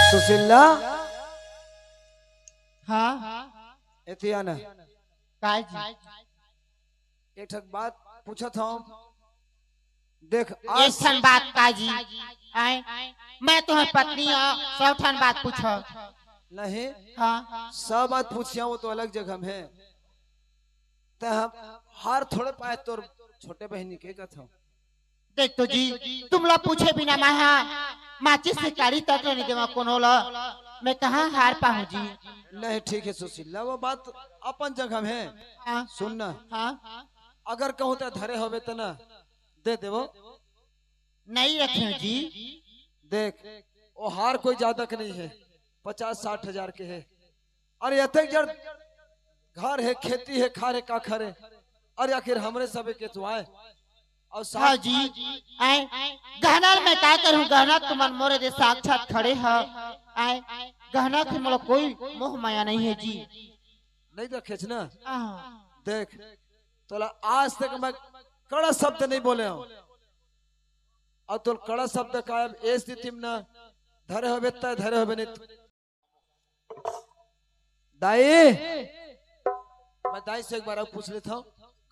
सुशीला। हाँ। एती आना। काय जी? एक ठक बात पूछत हँव। देख, आज एक ठन बात का जी? आय, मैं तुम्हार पत्नी हँव, सौ ठन बात पूछो। नहीं, हाँ। सब बात पूछिया, वो तो अलग जगह में हे। त हम हार थोड़े पाए तोर छोटे बहिनी के कथव। देख तो जी, तुमला पूछे बिना मैं हा माचिस के काड़ी तक नहीं देवा कोनो ला। मैं कहाँ हार पाहूँ जी? नहीं, ठीक हे सुशीला, वो बात अपन जगह में हे। हाँ। सुन ना, हाँ। अगर कहूँ त धरे होबे त ना दे देवो। नहीं रखे जी। देख, वो हार कोई ज्यादा के नहीं हे, पचास साठ हजार के हे। अरे अतेक जड़ घर हे, खेती हे, खार हे, का खरे? अरे आखिर हमरे सबे के तो आय। अउ साथ हाँ जी, आय, गहना मैं का करूँ, गहना तुमन मोरे दे साक्षात खड़े ह। आय, गहना के मोला कोई मोह माया नहीं हे जी। नहीं रखेच ना? हाँ। देख, तोला आज तक मैं कड़ा शब्द नहीं बोले हँव। अउ तोला कड़ा शब्द का अब ए स्थिति में ना धरे होबे त धरे होबे नहीं। दाई, मैं दाई से एक बार अउ पूछ लेथँव,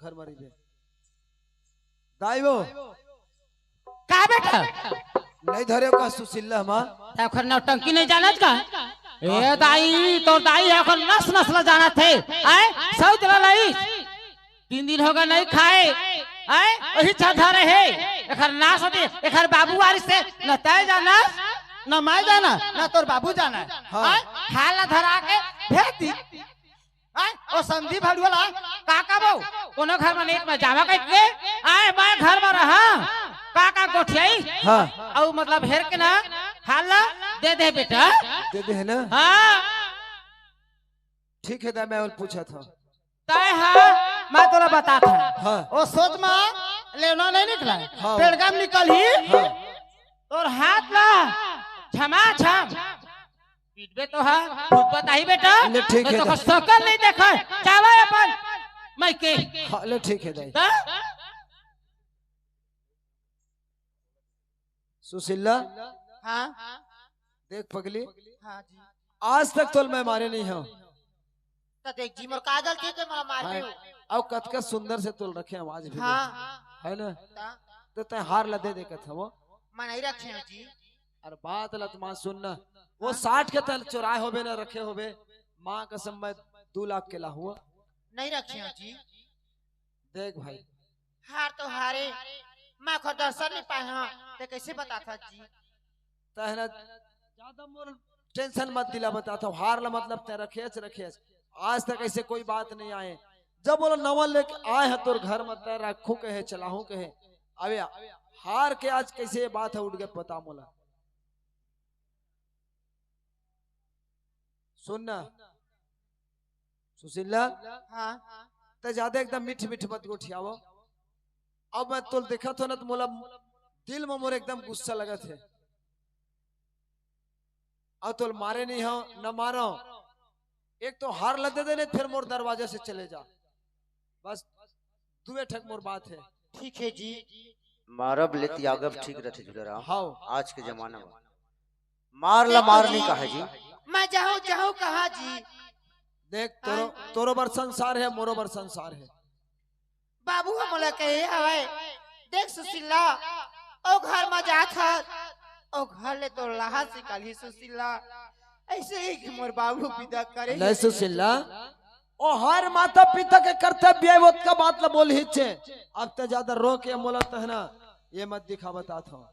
घर म रहिबे। दाई वो। का बेटा? नहीं धरे का सुशीला हमार। त ओखर नौटंकी नहीं जानत का? ए दाई, तोर दाई ह ओखर नस नस ला जानत हे। आय, सौत ला लइस। तीन दिन होगे नहीं खाए, हैं? वही छा धरे हे। एखर नास होती, एखर बाबू आरिस हे, न तैं जानस, न मैं जानँव, न तोर बाबू जानय। हाँ। हैं? हाल ला धरा के भेज दी। हैं? ओ संधि भड़ुआ ला, का का बो? कोनो घर म नेट म जावा कहिके, आय मैं घर म रहँव, का का गोठियाई? हाँ। अउ मतलब हेर के ना, हाल ला दे दे बेटा। दे दे हे ना? हाँ। ठीक हे दा, मैं अउ पूछत हँव। तैं ह, मैं तोला बतात हँव। हाँ। ओ सोच म लेवना नहीं निकला, हाँ। पेड़गा म निकलही। हाँ। तोर हाथ ला छमा छम पीटबे तो ह, खुद बताही बेटा। ले ठीक हे तो दा। सकल नहीं देखय, जावय अपन मइके। हाँ, ले ठीक हे दाई। त? सुशीला, हाँ। देख पगली, हाँ जी। आज तक तोल मैं मारे नहीं हूँ। तो देख जी, मोर का गलती के मोला मार हाँ, दियो। अउ कतका सुंदर से तोल रखे हैं आज भी। हाँ। है ना? ता? तो तैं हार ला दे दे कथा वो। मैं नहीं रखे हूँ जी। अरे बात ला तो मान सुन ना, वो हाँ। साठ के तल चुराए होबे ना रखे होबे, माँ कसम मैं दो लाख के लाहूँ। नहीं रखे हूँ जी। देख भाई, हार तो हारे, मैं ओकर दर्शन नहीं पाए हूँ, ते कैसे बताथा जी? तहना ज्यादा मोर टेंशन मत दिला, बताथा हूँ। हार ला मतलब तैं रखेच रखेच, आज तक ऐसे कोई बात नहीं आए। जब बोला नवा लेके आए हैं तोर घर में, तैं रखू कहे, चलाहू कहे, अबे हार के आज कैसे ये बात है उठ गए, बता मोला। सुन ना सुशीला, हाँ। तैं ज्यादा एकदम मीठ मीठ मत गोठियावो। अब मैं तोल देखत हो ना तो मोला दिल में मोर एकदम गुस्सा लगत है। अब तोल मारे नहीं हो, न मारो। एक तो हार ला दे दे, नहीं फिर मोर दरवाजे से चले जा। बस दुए ठक मोर बात है। ठीक है जी। मारब ले तियागब ठीक रथे झूलेराम। हाँ। आज के जमाना में मार ला मार नहीं कहा जी। मैं जाहूँ, जाहूँ कहाँ जी? देख, तोरो, हाँ। तोरो बर संसार है, मोरो बर संसार है। बाबू ह मोला कहे हवय, देख सुशीला, ओ घर म जात हस, ओ घर ले तोर लाहस निकालही सुशीला। ऐसे ही कि मोर बाबू विदा करे। नहीं सुशीला, ओ हर माता पिता के कर्तव्य है, ओतका बात ला बोलही चे। अब ते ज्यादा रो के मोला तहना ये मत दिखा, बतात हूँ।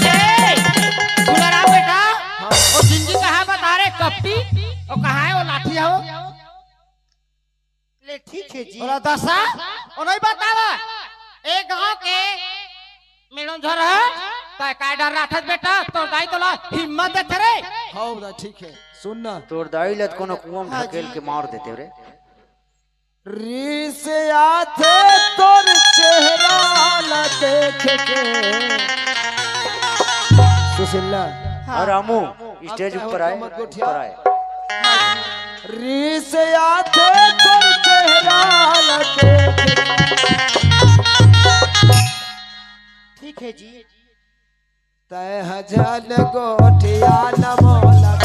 ए, दुलाराम बेटा, हाँ। वो जिंदगी कहाँ बता रहे, कपटी? वो कहाँ है वो लाठी हो? ले ठीक है जी। बोला दसा, वो नहीं बतावा। एक गांव के मिलुन झर है, तो काय डर रहा था बेटा, तो दाई तोला हिम्मत देथे रे। हाँ बेटा, ठीक है, सुन ना। तोर दाई लत कोनो कुआं में हाँ ढकेल जी। के मार देते रे। रीस आथे तोर चेहरा ला देख के। सुशीला। हाँ। और रामू, स्टेज ऊपर आए, मत गोठिया। ऊपर आए। रीस आथे तोर चेहरा ला देख के। ठीक है जी। तै ह झन गोठिया न मोला।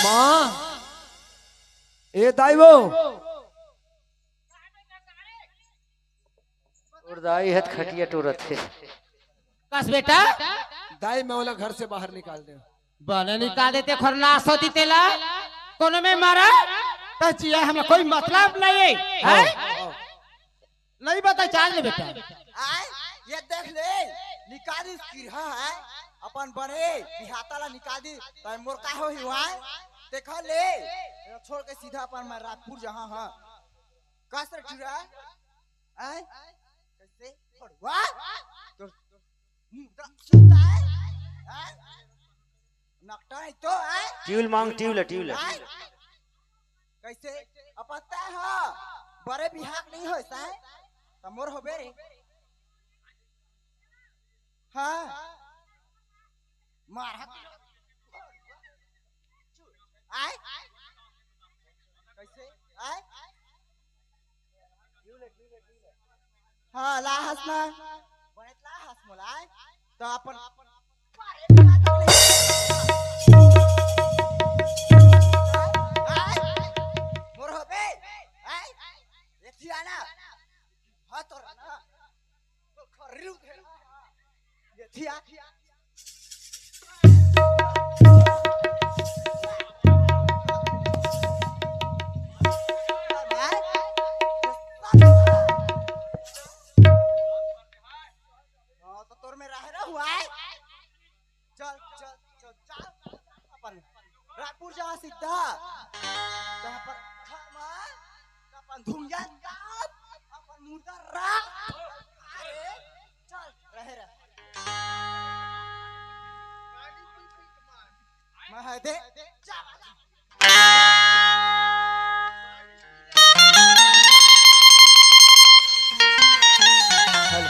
माँ, ए दाई वो। तोर दाई हत खटिया टोरत हे। कस बेटा? दाई, मैं ओला घर से बाहर निकाल दे। बने निकाल देते, खरनास होती तेला। कोनो में मारा, तो जिया हमें कोई मतलब नहीं है। हाँ, हैं? हाँ। नहीं बता, चाल ले बेटा। आय, ये देख ले, निकाली किरहा है, अपन बने बिहाता ला निकाल दी, तो मोर का होही हुआ? देखा ले, छोड़ के सीधा अपन मैं राजपुर जहाँ हाँ। कस रे टुरा? आय? कैसे? छोड़वा? तो, हम्म, तो सुनता है? आय? नकटा नहीं तो, आय? ट्यूल मांग, ट्यूल, ट्यूल। आय? कैसे? अब पता है, हाँ, बड़े बिहार नहीं हो, साय? तो मोर हो बेरे। हाँ। मार हाथ। आय? कैसे? आय? हाँ, लाहस ना। बने लाहस मोला, आय? तो अपन आय? मोर होबे? आय? देखिया ना। हाँ, तो ना। तो खर्री उठे। ये थिया। सीधा। तहाँ पर खा मार, अपन धुइयाँ डाल, अपन मुर्दा राख। अरे, चल, रहे रह। महादे, जा बाबा। Hello, hello.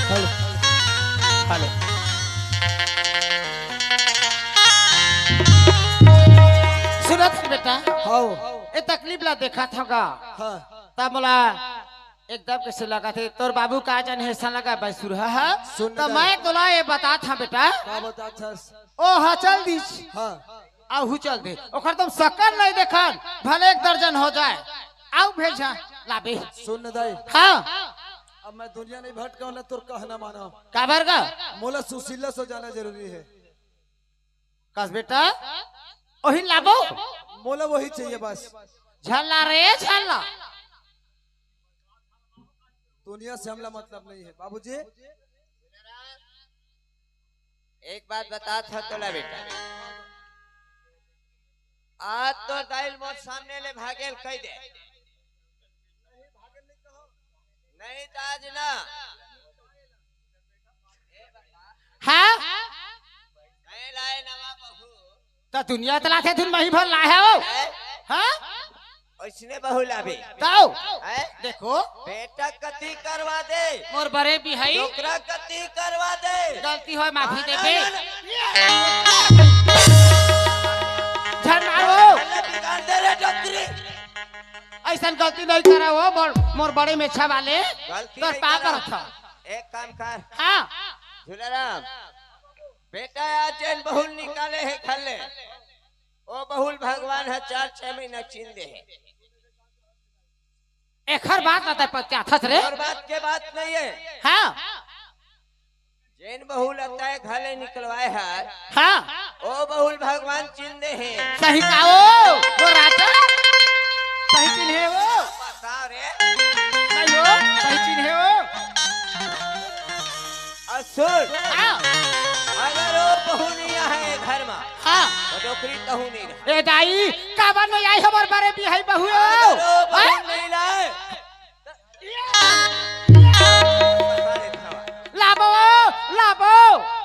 हेलो। हेलो। सुनत हस बेटा? हव। ए तकलीफ ला देखत हव गा। हाँ। त मोला एकदम कइसे लगत हे, तोर बाबू का जाने हे, अइसन लगा बे सुरहा ह। सुन त ना। मैं तोला ए बतात हँव बेटा। का बतात हस? ओ ह चल दिस। हाँ। अउ हू चल दे। ओकर तुम सकल नइ देखन, भले एक दर्जन हो जाए। अउ भेजा, लाबे। सुन न दाई। हाँ। अब मैं दुनिया नइ भटकँव न तोर कहना मानँव। काबर गा? मोला सुशीला से जाना जरूरी हे। कस बेटा, ओही लाबो। मोला वही चाहिए बस। झल्ला रे, झल्ला। दुनिया से हमला मतलब नहीं है बाबूजी। एक बात बतात हँव तोला बेटा, आज तोर दाई ल मोर सामने ले भागेल कहि दे, नहीं त आज ना। हाँ? नहीं लाए नवा बहू। त दुनिया तलाथे धुन मही भर लाए हो। हैं? हाँ? ओइसने बहू लाबे। तउ? हैं? देखो। बेटा कती करवा दे। मोर बड़े बिहाई। डोकरा कती करवा दे। गलती होय माफी ना, देबे। ना, ना, ना। झन मारो। अल्लाह बिगाड़ दे रे डोकरी। अइसन गलती नइ करव हो, मोर, मोर बड़े मेछा वाले। गलती तोर नइ पाँव करव। परत हँव। एक काम कर। हाँ। झूलाराम, बेटा आज जेन बहू ल निकाले हे घर ले, ओ बहू ल भगवान ह चार छह महीना चीन दे हे। एखर बात ला तैं पतियाथस रे? और बात के बात नहीं है। हाँ। जेन बहू ल तैं घर ले निकलवाए हस, हाँ। ओ बहू ल भगवान चीन दे हे। सही का ओ, ओ राजा? सही चिन्हे ओ। बताओ रे। नहीं ओ, सही चिन्हे ओ। अउ सुन, हाँ। अगर ओ बहू नइ आए घर म, हाँ। त डोकरी तहूँ नइ रह। ए दाई, काबर नइ आए हमर बड़े बिहाई बहू ओ? अगर ओ बहू हैं? नइ लाए, लाबो, लाबो,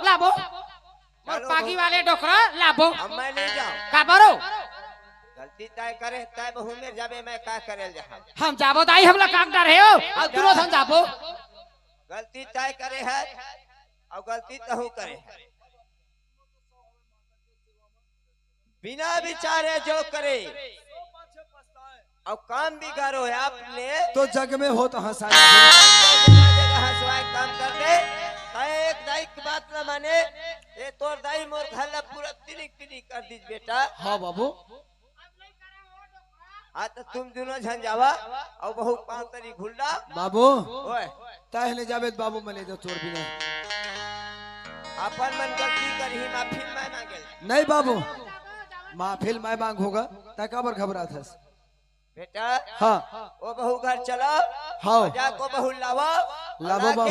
लाबो। मोर चलो, पागी वाले डोकरा, लाबो। अब मैं नइ जाँव। काबर ओ? गलती तैं करे, तैं बहू मेर जाबे, मैं का करे ल जाहूँ? हम जाबो दाई, हमला का डर हे ओ? अउ दुनों झन जाबो। गलती तैं करे हस, अउ गलती तहूँ करे हस। बिना बिचारे जो करे, अउ काम बिगाड़ो आपने। तो जग में होत हँसाय। जगह हँसवाय काम कर दे। तैं एक दाई के बात न माने, ए तोर दाई मोर घर ला पूरा तिनिक पिनिक कर दिस बेटा। हाँ बाबू। हाँ, त तुम दुनों झन जावा, अउ बहू पाँव तरी घुल डार। बाबू, ओए। तैं नइ जाबे त बाबू, मैं ले जाँव तोर बिना। अपन मन गलती करही, माफी मैं माँगे ल। नहीं बाबू, माफी ल मैं माँगहूँ गा, तैं काबर घबराथस? बेटा, हाँ। ओ बहू घर चलो, हाँ। जाके ओ बहू लावो, लावो लाके बाबू।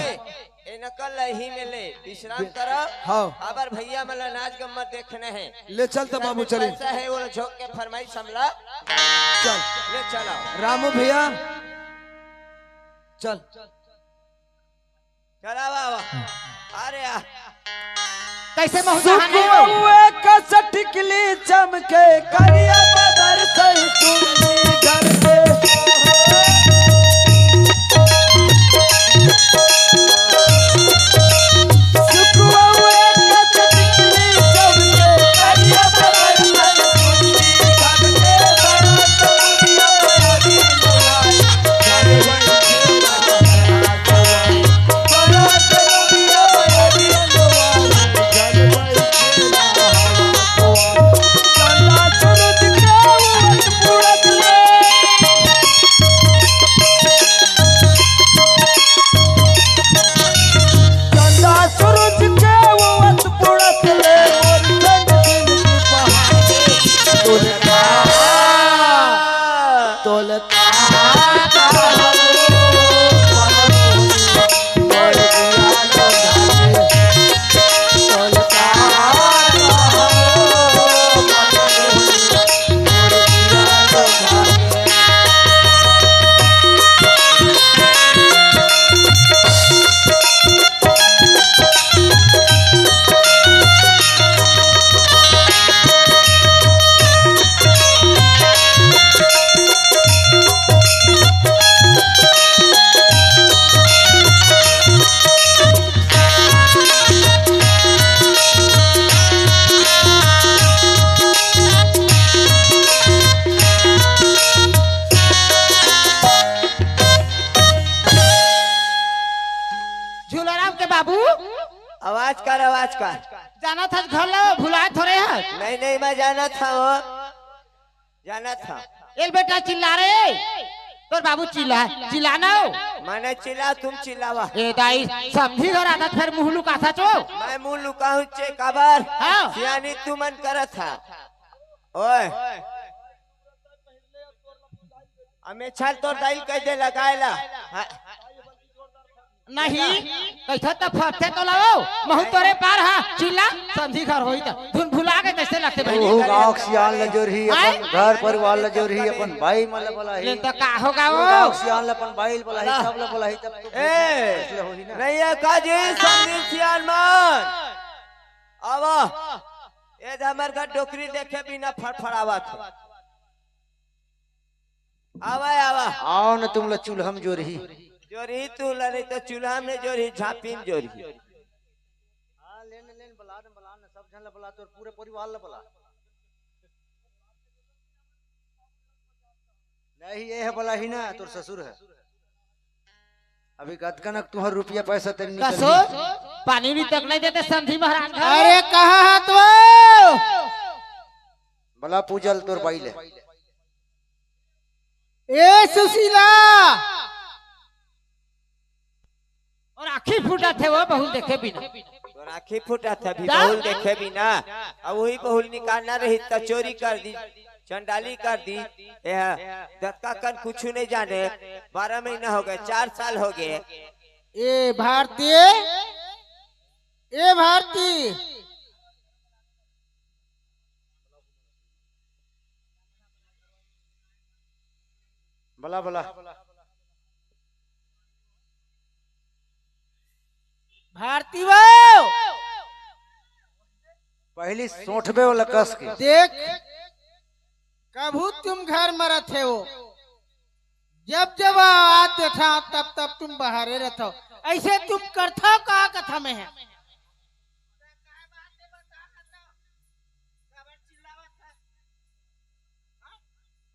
ए नकल ल इही में ले, विश्राम बे-, करो। हाँ। काबर भैया मन ल नाच गम्मत देखना हे। ले चल त बाबू, चले। पैसा हे, ओ झोंक के फरमाइश हमला। चल। ले चलो। रामू भैया, चल। चला बाबा। अरे आ। कइसे महुआ सुख नइ हो? हुए कस टिकली चमके, करिया बदर सही चुन्नी ढर के। बाबू, आवाज कर, आवाज कर। जाना था घर ला, भुलाए थोरे है। नहीं, नहीं, मैं जाना था वो। जाना था। ए बेटा चिल्ला रे, तोर बाबू चिल्ला, चिल्ला ना हो। मैंने चिल्ला, तुम चिल्लावा। ए दाई, समधी घर आता फिर मुंह लुकाथा चो। मैं मुंह लुकाहूं चे काबर? हाँ। सियानी तू मन करत था। ओए। अमे छल तोर दाइल कह दे लगाएला। हाँ। नहीं, कैसे तो फरते तो लाओ, महू तोरे पार हा, चिल्ला, समधी घर होई त, धुन भुला के कैसे लगते भाई? ओहू गाँव के सियान ल जोरही, आय? अपन घर परिवार ल जोरही, अपन भाई मन ल बलाही। ले तो का होगा ओहू वो? गाँव के सियान ल अपन भाई ल बलाही, हाँ। सब ल बलाही, तब तो ए, फैसला होही ना। नहीं है काजी, समधी सियान मन। आवा, ए दे हमर घर डोकरी देखे बिना फड़फड़ावत हे। आवा, आवा। आओ न तुम ला चूल्हा में जोरही। जोरही तू ला, नहीं तो चूल्हा में जोरही, झांपी में जोरही। हाँ, लेन, लेन, बला न, बला न, सब झन ला बला, तोर पूरे परिवार ला बला। नहीं, ये है बलाही ना, तोर ससुर है। अभी कतकनक तुहर रुपया पैसा तेरे निकल कसो? पानी भी तक नहीं देते समधी महाराज घर। अरे, कहाँ हाथ वो? बला पूजल तोर बाई ले। ए सुशीला! और आँखी फूटत हे वो बहुल देखे बिना। तोर आँखी फूटत हे अभी ता? बहुल देखे बिना। अब वही बहुल निकालना रही त चोरी कर दी, चंडाली कर दी। ए, दत्ता कन कुछ नहीं जाने। बारह महीना हो गए, चार साल हो गए। ए भारती, ए भारती। बला, बला। भारती वो। पहली सोठबे वाला कस के। देख, कभू तुम घर में रहते हो, जब जब आवाज देता तब तब तुम बाहरे रहते हो। ऐसे तुम करता का कथा में है?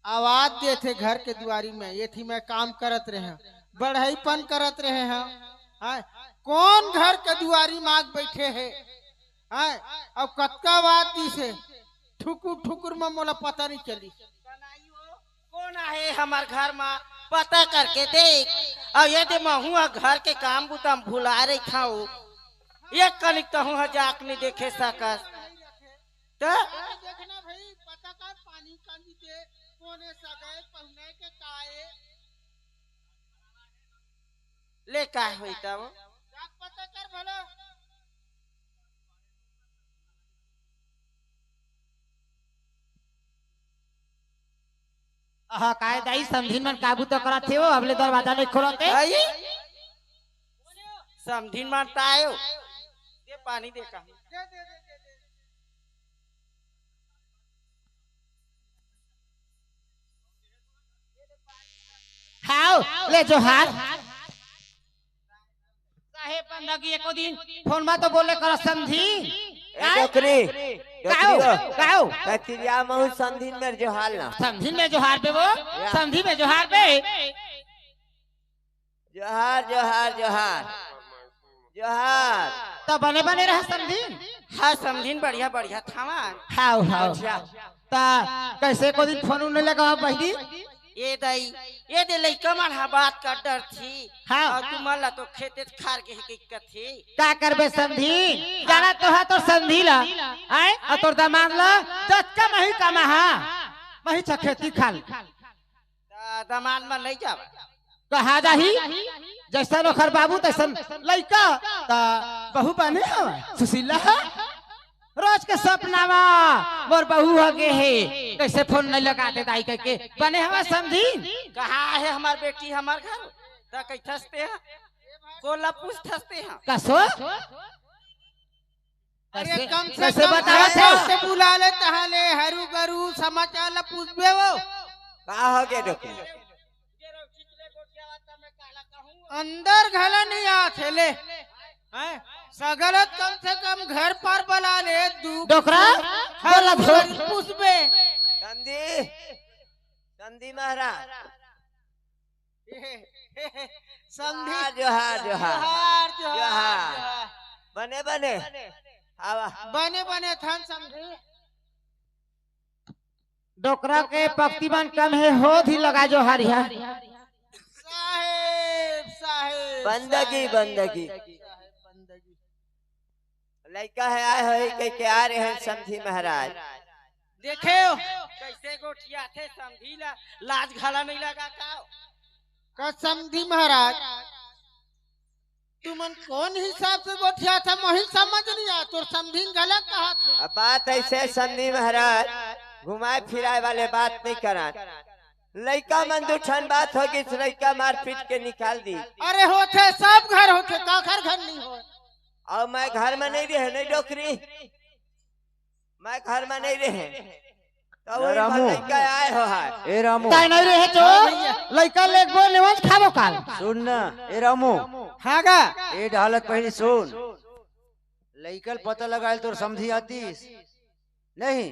आवाज देथे घर के दुआरी में, ये थी मैं काम करत रहे हैं, बढ़ईपन करत रहे हैं। हाँ, कौन घर के दुआरी माग बैठे है? हाँ, अब कतका आवाज दिसे, ठुकुर ठुकुर में मोला पता नहीं चली। कौन आहे हमर घर में पता करके देख। अब ये दे महू ह घर के काम बुता म भुला रही था, एक कनिक तहू ह जाक नहीं देखे सकस। त देखना भाई, पता कर पानी कांदी के कोने सगाए पहुने के काए। ले का होई तब? जात पता कर भला। आहा, काय दाई, समधिन मन काबू तो करत हे, वो अबले दरवाजा नहीं खोलत हे। आई? समधिन मन त आयो। दे पानी दे का। हाव, ले जोहार। साहेब बंदा की एको दिन फोन मा तो बोले कर समधी। ए, आय? डोकरी, काओ, डोकरी हो। काओ? त तिरिया महू समधिन मेर जोहार ना। समधिन में जोहार बे वो, या। समधी में जोहार बे। जोहार, जोहार, जोहार। जोहार। त बने बने रह समधिन। हाँ, समधिन बढ़िया, बढ़िया थावा। हाव, हाव। अच्छा। त कैसे एको दिन फोन उन लगा बहिनी? ए दाई, ए दे लइका मन हा बात कर डरथे। हाँ। अउ तुमन ला तो खेते खार के हे कथे। का करबे समधी? जाना तो हा तोर समधी ला। आय? अउ तोर दमाद ला जतका मही कमा हा, मही छ खेती खाल। त दमाद मन नहीं जावय। कहा जाही? जैसन ओखर बाबू तैसन लइका। त बहू बने हवय, सुशीला। रोज के सपना मा मोर बहू ह गे हे, कैसे फोन नहीं लगाते दाई कहिके। बने हवय समधी। कहाँ हे हमर बेटी हमर घर? त कहिथस ते ह? कोला पूछथस ते ह? कसो? अरे कैसे, कम से कैसे कम बतावत घर हे? से बुला ले, तहाँ ले हरू गरू समाचार ला पूछबे वो। का हो गे डोकरी? अंदर घला नहीं आथे ले। हैं? सगलत कम से कम घर पर बला ले, दू डोकरा, हर बोला धो। घर पूछबे। समधी, समधी महाराज। समधी। जोहार, जोहार, जोहार। जोहार, जोहार, जोहार। जोहार। बने बने। आवा। बने बने थन समधी। डोकरा के पक्ति मन कम हे, हो धी लगा जो हरिया। साहेब, साहेब, बंदगी, साहेब, बंदगी। साहेब, बंदगी। लइका हे आए होही कहिके आ रहे हैं समधी महाराज। देखे हो, कइसे गोठियाथे समधी ला, लाज घला नइ लगा का? का समधी महाराज, तुमन कोन हिसाब से गोठियाथा, मोहिन समझ नइ आ, तोर समधीन घला कहत हे। अब बात अइसे समधी महाराज, घुमाए फिराए वाले बात नइ करन। लइका मन दू ठन बात हो गिस, लइका मारपीट के निकाल दी। अरे होथे, सब घर होथे, काखर घर नइ होय? अउ मैं घर में नइ रहे, नइ डोकरी, मैं घर में नइ रहे। तो ए वही रामू। भर लइका आए हो है। ए रामू। ताय नइ रहे तो हाँ भैया। लइका लेगबो नेवंज खाबो काल। सुन ना, ए रामू। हाँ गा। ए डालत पहिली सुन। लइका ल पता लगायल तोर समधी आतिस। नहीं।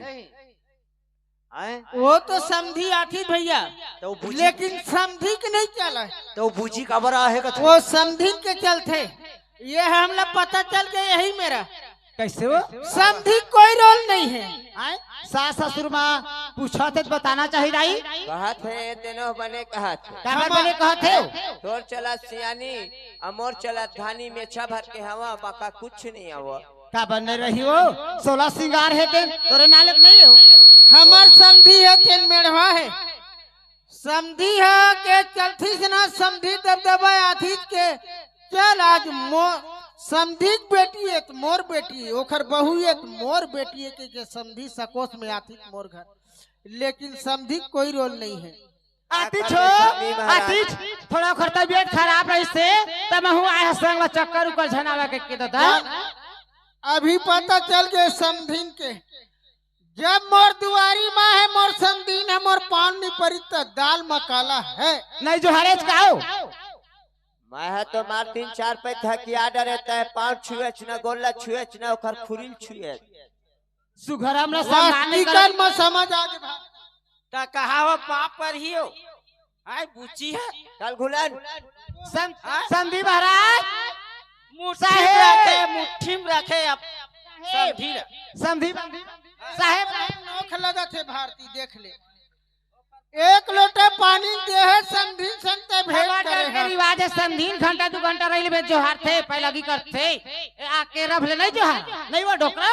आए? वो तो समधी आतिस भैया। तो वो बुझी लेकिन समधी के नइ चला। तो वो बुझी काबर आहे कथे? वो समधी के चलथे। ये हमला पता चल गया यही मेरा। कइसे हो? समधी कोई रोल नइ हे। आए? सास ससुर मा पूछत हे त बताना चाही दाई। कहत हे, तेनो बने कहत हे। काबर हाँ। बने कहत हे? तोर चलत सियानी, अउ मोर चलत धानी में छा भर के हवा, बाका कुछ नइ आवा। काबर नइ रही हो? सोलह सिंगार हे तेन, तोरे नालक नइ हो? हमर समधी हे तेन मेढ़वा हे। समधी ह के चलथिस ना, समधी दबदबा आथिस के, चल आज मो-, समधी के बेटी हे त मोर बेटी हे, ओखर बहू हे त मोर बेटी हे के, के समधी सकोस में आथिस मोर घर। लेकिन समधी के कोई रोल नइ हे। आतिच हो, आतिच, थोड़ा ओखर तबियत खराब रहिस हे, त महूँ आए हँव संग ला चक्कर उकर झन आवे के, के दादा। अभी पता चल गे समधीन के। जब मोर दुआरी मा हे, मोर समधीन हे, मोर पाँव नइ परिस त दाल मा काला हे। नइ जोहारेच का हो? मैं ह तो मार तीन चार पैंत हकिया डरे, तैं पाँव छुएच न, गोल्ला छुएच न, ओखर खुरिल छुएच। सुघरम न सम्मान नइ करत। मा समझ आ गे भाई। त कहावत पाप पर ही हो। आय बुची हे। कल घुलन। सम-, हाँ? समधी महाराज। मुट्ठी साहेब। रखे, मुट्ठी में रखे अब। साहेब। समधी ला। समधी। साहेब। नोख लगत हे भारती, देख ले। एक लोटा पानी दे हे, समधी संग ते भेंट हमार करे घर के हे। रिवाज हे, समधी घंटा दू घंटा रहि ले जोहारथे, पैलगी करथे। ए, आके रभ ले नइ जोहार, नइ वो डोकरा।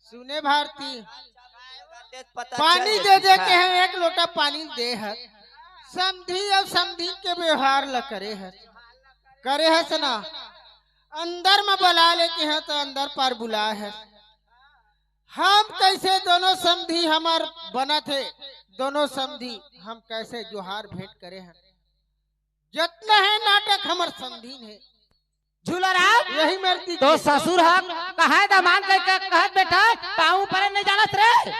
सुने भारती, पता पानी चल दे दे के हे, एक लोटा पानी दे हे, समधी अउ समधी के व्यवहार ल करे हे, करे हस ना, अंदर म बला ले के हे त अंदर पार बुलाए हे। हम कइसे दोनों समधी हमर बनत हे, दोनों समधी हम कइसे जोहार भेंट करे हे, जतना हे नाटक हमर समधीन हे। झूला राम, यही मेर दिख तो गे। ससुर ह, कहाँ हे दमांद कह, कह, कहत बेटा, पाँव परे नइ जानत रे।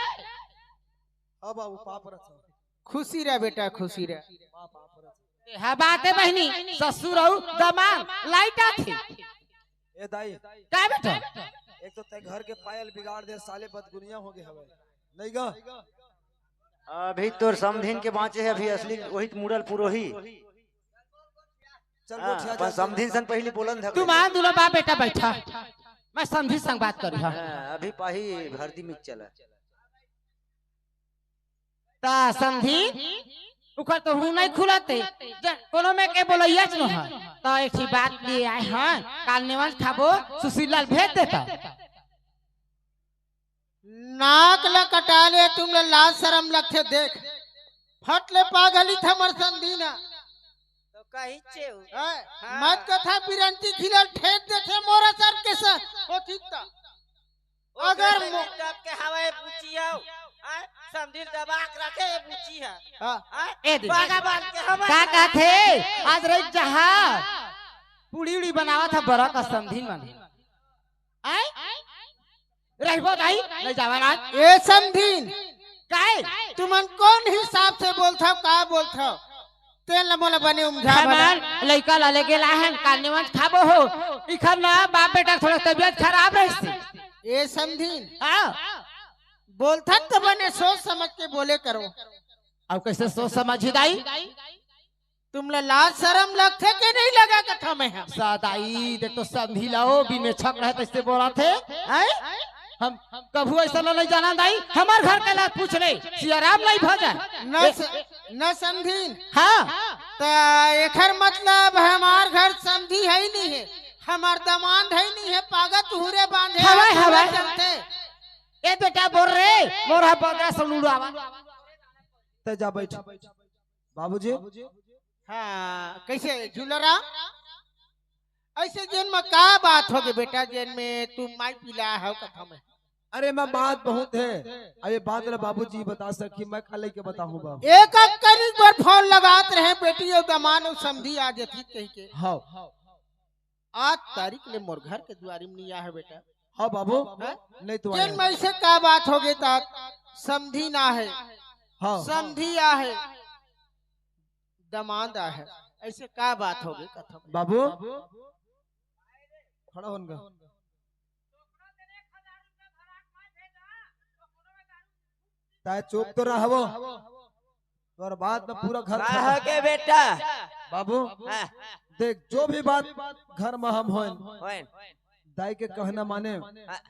अब बाबू, पाँव परत हँव। खुशी रह बेटा, खुशी रह। पाँव, पाँव परत हँव। ए, हा बात हे बहिनी, ससुर अउ दमांद, लाइट आथे। ए दाई। का बेटा? एक तो तैं घर के पायल बिगाड़ दे, साले बदगुनिया हो गे हवय। नइ गा? अभी तोर समधीन के बाँचे हे, अभी असली वही त मुड़ल पुरोही। चल, हाँ, गोठिया अपन जा। समधीन संग पहिली बोलन धर तू ले। मान दुनो बाप बेटा बैठा, मैं समधी संग बात करूँ। हाँ। हाँ, अभी पाही भरदी में चला। ता समधी, उखर तो हूँ नइ खुलत हे, ज-, कोनो में के बोलइयाच नोहय। ता एक ठी बात लिए आए हँव, काल नेवंज खाबो, सुशील लाल भेज देता। नाक ल कटा ले, तुम ल लाज सरम लगथे, देख। फट ले पागलित हमर समधी ना। तो कही चेऊ। हैं? हाँ। मत कथा बिरंती खिलल ठेक देथे मोर असर के स-, होतिस त। ओ अगर बेटा, मो- तब के हवा ए बुची हव। हैं? समधी ल दबा के रखे ए बुची ह। हाँ। हैं? ए दे। बागा बांध के हवा का कहथे? आज रहि जहाँ पूड़ी उड़ी बनावत ह बरा का समधी मन। आय? रहिबो दाई, नइ जावन आज। ए समधीन, काय? तुमन कोन हिसाब से बोलथव, का बोलथव? तेन ल मोला बने उमझा भला। हमर लइका ला लेगे लाहन, काल नेवंज खाबो हो। इखर ना बाप बेटा थोड़ा तबियत खराब रहिस। ए समधीन, हाँ। बोलथन त बने सोच समझ के बोले करो। अउ कइसे सोच समझही दाई? तुमला लाज शरम लगथे के नहीं लगा कथा में हम? सदाई, देख तो समधी ला ओ बिन में छक रहे तइसे बोलथे। हैं? हम कभू अइसन ला नहीं जानन दाई, हमर घर के ला पूछ ले, सियाराम नहीं भजन। न ए- स-, न समधिन। हाँ। त एखर मतलब हमार घर समधी है ही नहीं है, हमार दमांद है ही नहीं है, पागत हुरे बांधे हवय, हाथ हवय। हुरे चलथे। ए बेटा बोल रे, मोर हा बगरा से उड़ावा। ते जा बैठ। बाबूजी। हाँ, कइसे झूलरा? अइसे जेन में का बात होगे बेटा, जेन में तू माई पिला हव कथा में? अरे माँ, बात बहुत है। अब ये बात ला बाबूजी बता सकही, मैं का लइके बताहूँ बाबू? एक एक करी बर फोन लगात रहे, बेटी अउ दमांद अउ समधी आ जतिस कहिके। हाँ। आठ तारीख ले मोर घर के दुआरी में नहीं आए हे बेटा। हाँ बाबू, हाँ? नहीं तो जेन आए। में अइसे का बात होगे ता समधी ना हे, हाँ। समधी आहे, दमांद आहे, अइसे का बात होगे कथा में? बाबू, खड़ा होन गा। ताय चुप तो रहवो। तोर बात में पूरा घर का खत्म। हो के बेटा? बाबू, हाँ। देख, जो भी बात घर में हम होएन, होएन। दाई के कहना माने, हाँ।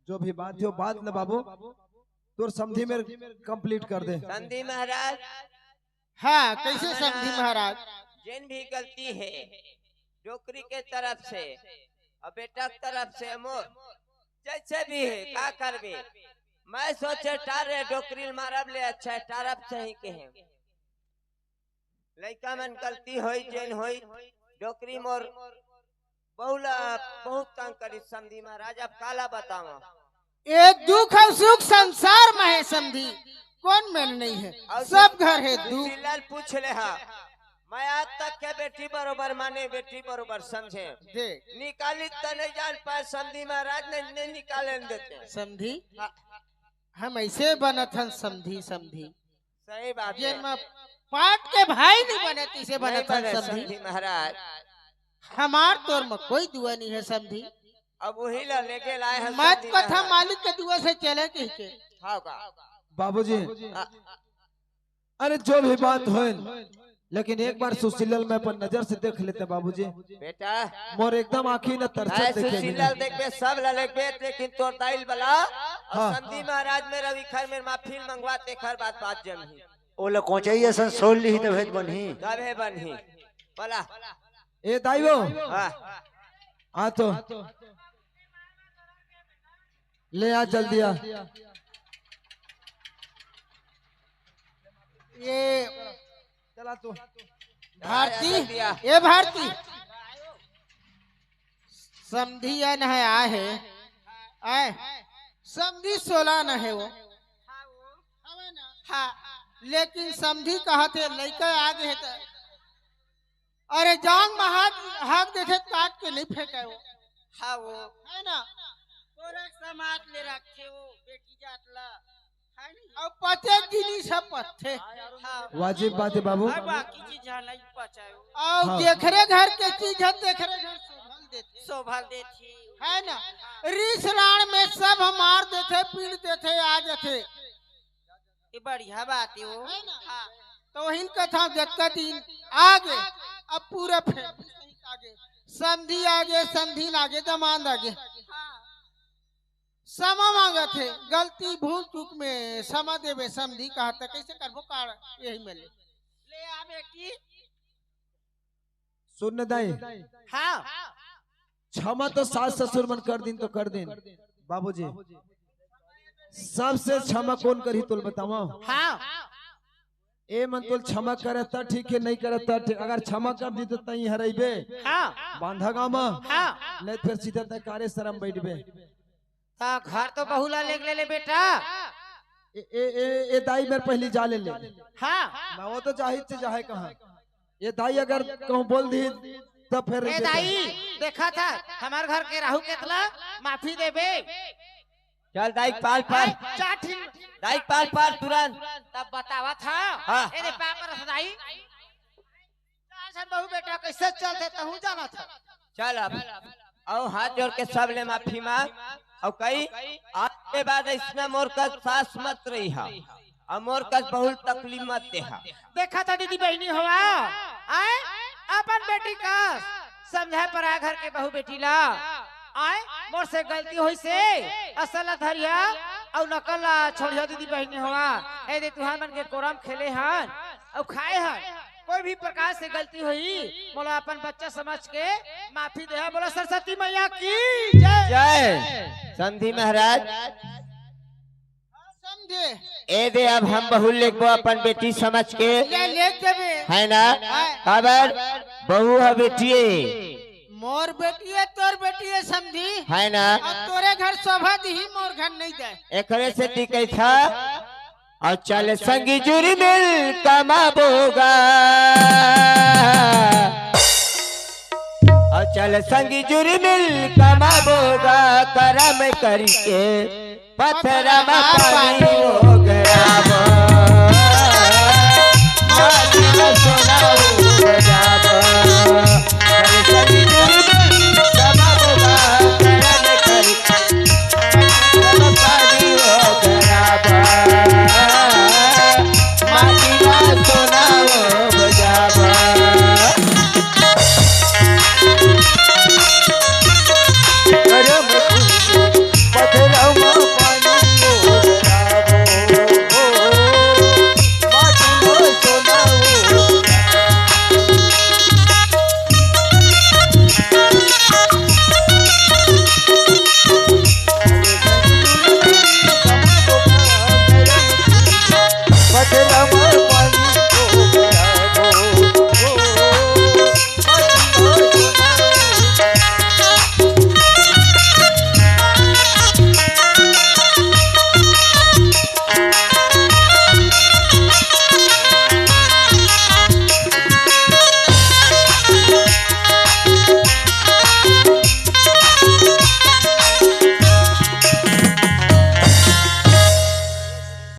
जो भी बात हो, बात न बाबू, तोर समधी में complete कर दे। समधी महाराज। हाँ, कइसे समधी महाराज? जेन भी गलती हे, डोकरी के तरफ से अउ बेटा के तरफ से मोर, जइसे भी हे, का करबे? मैं सोचे टारे डोकरी ल मारब ले अच्छा हे, टारब सही के हे। लइका मन गलती होई, जेन होई, डोकरी मोर बहू ला बहुत तंग करिस समधी महाराज, अब काला बतावं? ए दुख अउ सुख संसार में हे समधी, कोन में नहीं हे? अउ सब घर हे दुख। सुशीला ल पूछ ले हा, मैं आज तक के बेटी बरोबर माने, बेटी बरोबर समझे। दे। निकाली त नहीं जान पाए समधी महाराज, नहीं, नहीं निकाले देते। समधी, हाँ। हम अइसे बनत हन समधी, समधी। सही बात हे। जेन में पाट के भाई नहीं बने, तइसे नहीं बनत हन बने समधी। समधी महाराज। हमार तोर में कोई दुआ नहीं हे समधी। अब वही ला लेके लाए हैं मत समधी कथा महाराज। मालिक के दुआ से चले कहिके। हाँ का? बाबूजी, हाँ। अरे जो भी बात होए, लेकिन एक बार सुशीला ल मैं अपन नजर से देख लेते बाबूजी। बेटा, मोर एकदम आँखी न तरसत भाई देखे सुशीला बिना। ल देखबे, सब ला देखबे, लेकिन तोर दाई ल बला अउ हाँ। समधी महाराज में रविखर में माफी मंगवा, तेखर बाद बात जमही। ओला कोचई असन सोल लिही तभे बनही। तभे बनही। बला। ए दाई वो। हाँ। आ तो। ले आ जल्दी आ। ये चला तू। भारती, जल्दी आ। ये भारती। समधी अन हे, आहे, आए, समधी सोला न हे वो। हाँ, लेकिन समधी कहत हे, लइका आ गे हे त अरे जांग में हाथ हाथ देथे काट के नहीं फेंके वो। हाँ वो। है ना? तोरा समाज ले रखे वो बेटी जात ला। है नहीं? अब पचे जिनिस ह पथे। हाँ। वाजिब बात हे बाबू। और बाकी चीज ह नहीं पचाए वो। और हाँ। जेखरे घर के चीज ह तेखरे घर शोभल देथे। शोभल देथे। है ना? रीस राण में सब ह मार देथे, पीट देथे, आ जाथे। ये बढ़िया बात हे वो। है ना? हाँ। तो वही कथा जतका दिन आगे, अब पूरा family सहित आगे, समधी आगे, समधीन आगे, दमांद आगे। हाँ। समा मांगत हे, गलती भूल चूक में समा देबे, समधी कहत हे, कइसे करबो काढ़ यही में ले। ले आ बेटी। सुन न दाई। हाँ। क्षमा तो सास ससुर मन कर दिन तो कर दिन। बाबूजी, सबसे क्षमा कोन करही तोल बतावव? हाँ। ए मन तोल क्षमा करे त ठीक हे, नहीं करे त ठीक। अगर क्षमा कर दी तो तई हरइबे। हाँ। बांधा गाँव में। हाँ। नहीं फिर सीधा तय कारे शरम बैठबे। ता घर तो बहू ला लेग ले ले बेटा। ए, ए, ए, ए दाई मेर पहली जा ले ले। हाँ। मैं वो तो जाहिर से जाहे कहाँ। ये दाई अगर कहूँ बोल दी तो फिर ए दाई, देखा था हमार घर के राहु केतला माफी देबे। चल दाई पाल पाल। चार ठिन दाई पाल पाल तुरंत। तब बतावा था। हाँ। ए रे पाप रस दाई। अइसन बहू बेटा कइसे चलथे तहूँ जानत हस। चल अब। अउ हाथ जोड़ के सब ले माफी मांग। अउ कही, आज के बाद अइसना मोर कस सास मत रही हा। अउ मोर कस बहुत तकलीफ मत दे हा। देखा था दीदी बहिनी होवा। आय, अपन बेटी का समझाय पराय घर के बहू बेटी ला। आय, मोर से गलती होइसे, असल ला धरिहा अउ नकल ला छोड़िहा दीदी बहिनी होवा। ए दे तुहार मन के कोरम खेले हन अउ खाए हन, कोई भी प्रकार से गलती होही, मोला अपन बच्चा समझ के माफी देहा। बोला सरस्वती मैया की जय। जय। समधी महाराज, समधी। ए दे, अब हम बहू लेगबो अपन बेटी समझ के। ले, ले देबे। है ना? हाँ। काबर? बहू ह बेटिए। मोर बेटिए, तोर बेटिए समधी। है ना? अब तोरे घर शोभा दिही, मोर घर नहीं दे। एकरे सेती कहिथा, अउ चल संगी जुरी मिल कमाबो गा। अउ चल संगी जुरी मिल कमाबो गा, करम करिके पथरा म पानी ओगराबो। माटी ल सोना